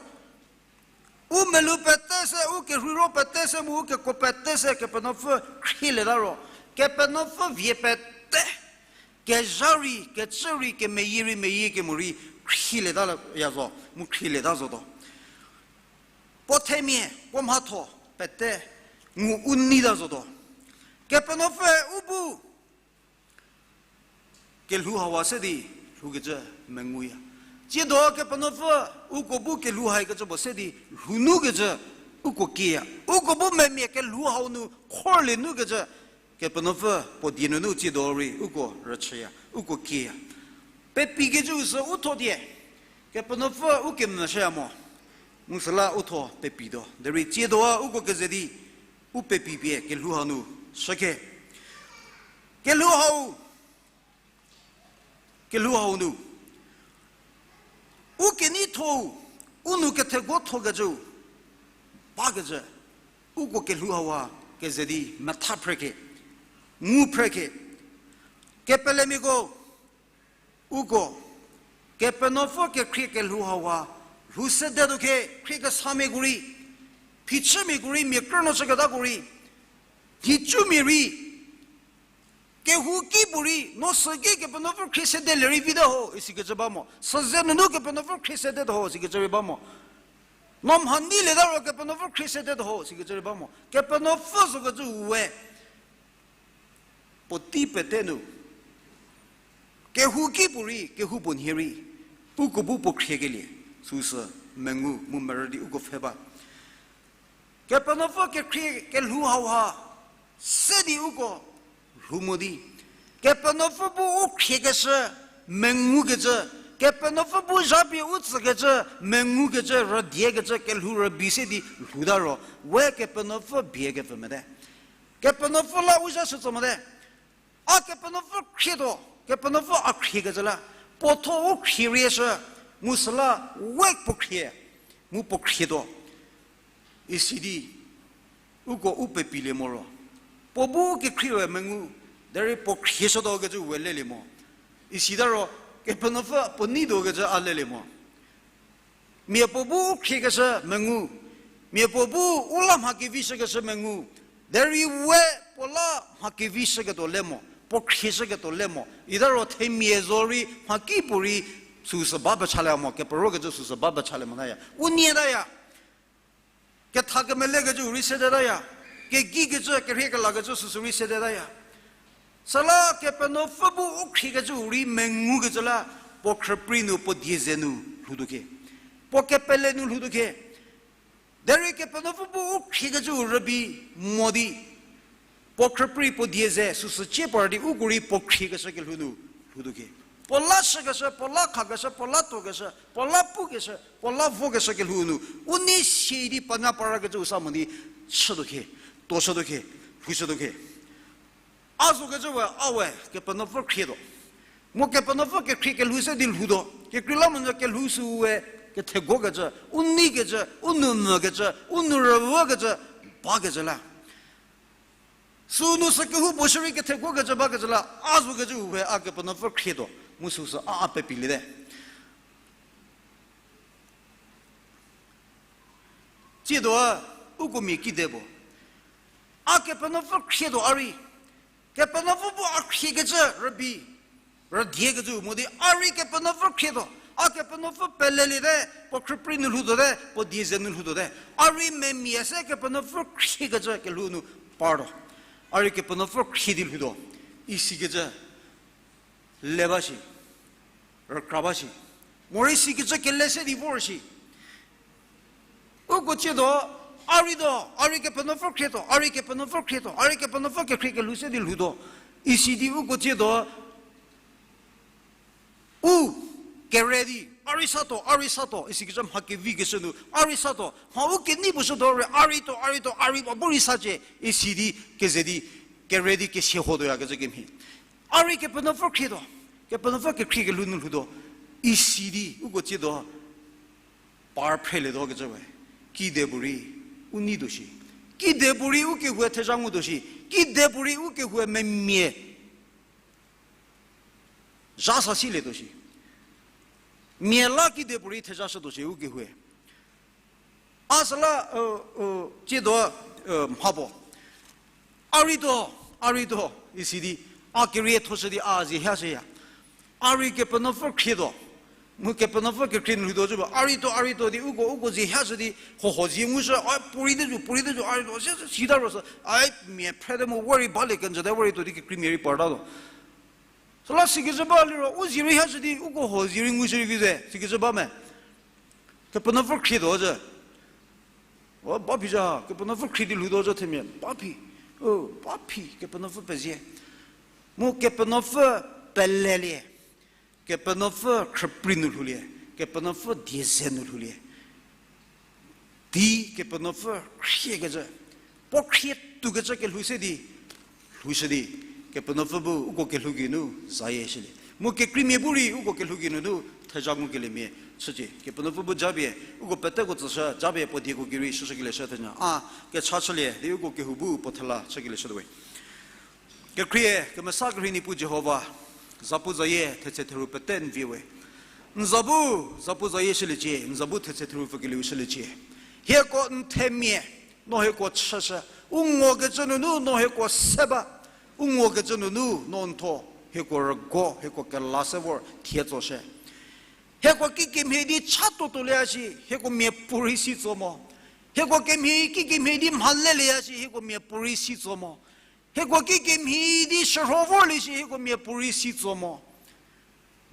u melou pete se, u kerheiro pete se, mu u kekuo pete se Kepenuopfü khrielieta ro, Kepenuopfü vie pete, kezha rei, kecü rei, kemeyie rei, meyie kemo rei khrielietaya zo, mu khrielieta zotuo. Puo themia, puo mhatho pete ngu u neita zotuo. Kepenuopfü u bu kelhou hawa se di lhoukecü menguya. Tsiedo Kepenuopfü uko bu kelhou haikecü puo se di lhounukecü uko kieya. Uko bu memia kelhou hau nu khorlie nukecü Kepenuopfü puo die nunu tsiedo rei uko rüchüya, uko kieya. Pepikecüu sü u tho die, Kepenuopfü u kemvüshüya mo. Mu süla u tho pepituo. Derei tsiedo a uko keze di u pepipie kelhou hau nu shükhe. Kelhou hau, kelhou hau nu u keneitho-u, u nou kethego thokecüu bakecü, uko kelhou hawa keze di metha phrekhe, ngu phrekhe. Kepelemiako, Uko, Kepenuopfü kekhrie kelhou hauha, lhou sedetuo khe, khriekesamia ko rei, phichümiako rei, mia krünuo chüketako rei, nhicumia rei, kehouki puorei, no süki Kepenuopfü khrie sedelie rei vite ho, isikecü ba mo. Süze nunu Kepenuopfü khrie sedetuo ho, sikecü rei ba mo. No mha neilieta ro Kepenuopfü khrie sedetuo ho, sikecü rei ba mo. Kepenuopfü sükecü we puotei pete nu, kehouki puorei, kehou puo nhie rei, uko bu puo khriekelie, süsü mengu mu merü di uko pfhe ba. Kepenuopfü kekhrie kelhou hauha, se di uko lhou mo di, Kepenuopfü bu u khriekeshü, mengukecü, Kepenuopfü bu zhapie u tsükecü, mengukecü, rüdiekecü, kelhou rübei se di lhouta ro, we Kepenuopfü bie kepfü mote. Kepenuopfü la u zha shütso mote. A Kepenuopfü khrietuo, Kepenuopfü a khriekecü la, puo thuo u khrie rieshü, mu süla we puo khrie, mu puo khrietuo. Isi di, uko u pepilie mo ro, puo bu u kekhrie we mengu, derei puo khrieshütuo kecü we lelie mo. Isita ro, Kepenuopfü puo neituo kecü a lelie mo. Mia puo bu u khriekeshü mengu, mia puo bu u la mha kevishükeshü mengu, derei we puo la mha kevishüketuo le mo, puo khrieshüketuo le mo. Ita ro themia zo rei mhakipuorei süsü ba pechalie mo, keperokecü süsü ba pechalie motaya. U nietaya. Ketha kemelekecü rei sedetaya. Kegikecü, kerhie kelakecü süsü rei sedetaya. Süla Kepenuopfü bu u khriekecü rei mengukecü la, puo khrüprei nu, puo die ze nu lhoutuo khe. Puo kepele nu lhoutuo khe. Derei Kepenuopfü bu u khriekecü rübei mo di, puo khrüprei puo die ze süsü cie par di uko rei puo khriekeshü kelhou nu lhoutuo khe. Puo la shükeshü, puo la khakeshü, puo la tuokeshü, puo la pukeshü, puo la vokeshü kelhou nu, u nei sie di panya parakecü u sa mo di chütuo khe, tuoshütuo khe, lhoushütuo khe. A zokecü we, a we Kepenuopfü khrietuo. Mu Kepenuopfü kekhrie kelhou se di lhoutuo. Kekreilamonyü kelhou süu we kethegokecü, u neikecü, u nou mvükecü, u nou rüvükecü, bakecü la. Sünu sü kehoupuo shierei kethegokecü bakecü la, a zokecü we a Kepenuopfü khrietuo. Mu süsü a a pepiliete. Tsiedo a, uko mia kide puo. A Kepenuopfü khrietuo a rei. Kepenuopfü bu a khriekecü rübei, rüdiekecü mo di a rei Kepenuopfü khrietuo. A Kepenuopfü peleliete, puo khrüprei nu lhoutuote, puo die ze nu lhoutuote. A rei memia se Kepenuopfü khriekecü kelhou nu partuo. A rei Kepenuopfü khrie di lhoutuo. Isikecü le ba shi, rükra ba shi. Morei sikecü kele se di vor shi. Uko tsiedo, a rei do, a rei Kepenuopfü khrietuo, a rei Kepenuopfü khrietuo, a rei Kepenuopfü kekhrie kelhou se di lhoutuo. Isi di uko tsiedo, u kere di, a rei satuo, a rei satuo, isikecü mha kevikeshü nu, a rei satuo, mha u kenei puo shütuo rei, a rei tuo, a rei tuo, a rei ba bu rei sacie, isi di, keze di, kere di, kesie hotuoyakecü kemhie. A rei Kepenuopfü khrietuo, Kepenuopfü kekhrie kelhou nu lhoutuo, isi di, uko tsiedo, par phrelietuokecü we, kide puorei, u neituo shi. Kide puorei u kehou-e thezha ngutuo shi. Kide puorei u kehou-e memia zha sa silietuo shi. Mia la kide puorei thezha shütuo shi u kehou-e. A süla, tsiedo, mha puo. A rei tuo, a rei tuo, isi di, a kerie thoshü di a zie hashüya. A rei Kepenuopfü khrietuo. Mu Kepenuopfü kekhrie nu lhoutuo cü ba, a rei tuo, a rei tuo di uko, uko zie hashü di, hoho zie ngushü, a puorei te zo, puorei te zo, a rei tuo, si, sita ro sü, a mia phrete mu we rei balie kenjüte, we rei tuo di kekreimia rei partatuo. Süla sikecü ba liro, u zie rei hashü di, uko ho zie rei ngushü rei vi ze, sikecü ba me. Kepenuopfü khrietuo zhü. O, ba phi zha, Kepenuopfü khrie di lhoutuo zhü themia, ba phi. O, ba phi, Kepenuopfü pezie. Mu Kepenuopfü pelelie. Kepenuopfü khrüprei nu lhoulie. Kepenuopfü die ze nu lhoulie. Di Kepenuopfü khriekecü, puo khrie tuokecü kelhou se di, lhoushü di, Kepenuopfü bu uko kelhou geinu zayie shülie. Mu kekreimia bu rei uko kelhou geinunu thezha ngukeliemia chücie. Kepenuopfü bu japie, uko peteko tsüshü, japie puo dieko gei rei shüshükelieshü thenyü. A, kecha chülie, di uko kehou bu puo thela chükelieshütuo we. Kekhrie, kemesa kerhei Niepuu Jihova, Zapu zayie thetse theru pete n vie we. N za bu, zapu zayie shüliecie, n za bu thetse theru pfükelieu shüliecie. Hieko n themia, no hieko chüshü, u ngokecü nunu no hieko se ba, u ngokecü nunu no n tho, hieko rügo, hieko kela se vor thie tsoshü. Hieko kikemhie di cha tuotuolieya shi, hieko miapuorei si tso mo. Hieko kemhie, kikemhie di mhalelieya shi, hieko miapuorei si tso mo. Hieko kikemhie di shürho vorlie shi, hieko miapuorei si tso mo.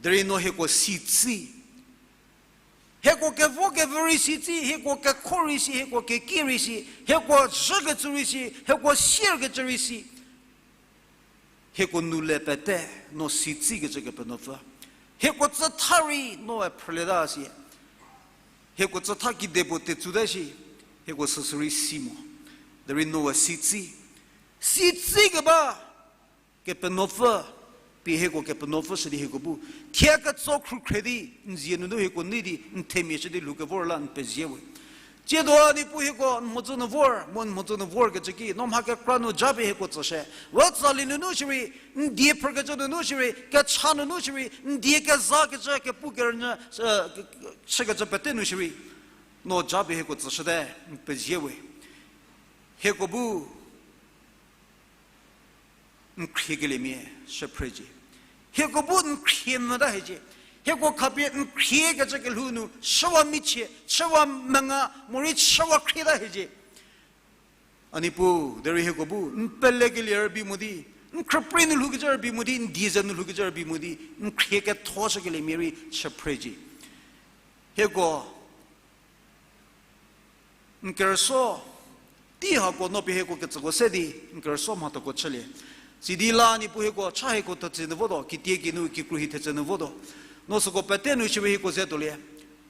Derei no hieko si tsi. Hieko kevo kevü rei si tsi, hieko kekho rei si, hieko keki rei si, hieko zhükecü rei si, hieko sierkecü rei si. Hieko nu le pete, no si tsikecü Kepenuopfü. Hieko tsütha rei noe phrülieta si. Hieko tsütha kedipuo tetsuta shi, hieko süsü rei si mo. Derei noe si tsi. Si tsikeba Kepenuopfü, pie hieko Kepenuopfü shü di hieko bu thie ketso khrukhre di, n zie nunu hieko nei di, n themia shü di lhou kevor la n pezie we. Tsiedo a Niepuu hieko n mhodzü nu vor, mu n mhodzü nu vorkecü ki, no mha kekra nu japie hieko tsüshü. We tsali nunu shierei, n die phrükecü nunu shierei, kecha nunu shierei, n die kezakecü kepu kerünyü, shükecü pete nu shierei, no japie hieko tsüshüte, n pezie we. Hieko bu n khriekeliemia shüphrecie. Hieko bu n khrie mvüta hiecie. Hieko khapie n khriekecü kelhou nu chüwa michie, chüwa menga, morei chüwa khrieta hiecie. A Niepuu, derei hieko bu n pelekelie rübei mo di, n khrüprei nu lhoukecü rübei mo di, n die ze nu lhoukecü rübei mo di, n khrie kethoshükeliemia rei shüphrecie. Hieko n kerüsuo, tei hako no pie hieko ketsüko se di n kerüsuo mhathoko chülie. Sidi la Niepuu hieko cha hieko thetse nu votuo, kitie kinu kikru hi thetse nu votuo. No süko pete nu shierei hieko ze tuolie.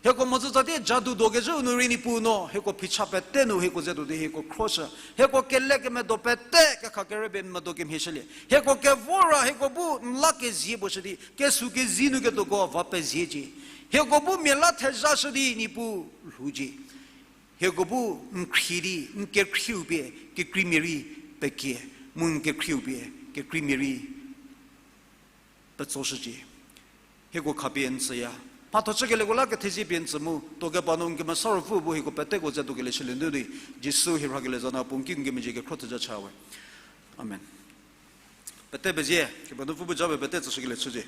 Hieko mhodzü tsatie jadu do kezhüu nu rei Niepuu no hieko phicha pete nu hieko ze tuo di hieko khroshü. Hieko kele kemedo pete kekha kerübei medo kemhie shülie. Hieko kevor ra hieko bu n la kezie puo shü di, kesuo kezie nu ketuoko va peziecie. Hieko bu mia la thezha shü di Niepuu lhoucie. Hieko bu n khrie di n kekhrieu pie kekreimia rei pekie, mu n kekhrieu pie kekreimia rei petsoshücie. Hieko khapie n tsüya. Mhatho chükelieko la kethezie pie n tsü mu, tuo keba nu n Kemesa Ruopfü bu hieko peteko ze tuokelie shülie nu di, Jisu hie rhakelie za nu puo n ki n kemezhie kekhro theja cha we. Amen. Pete pezie, Kepenuopfü bu japie pete tsüshükelie chücie.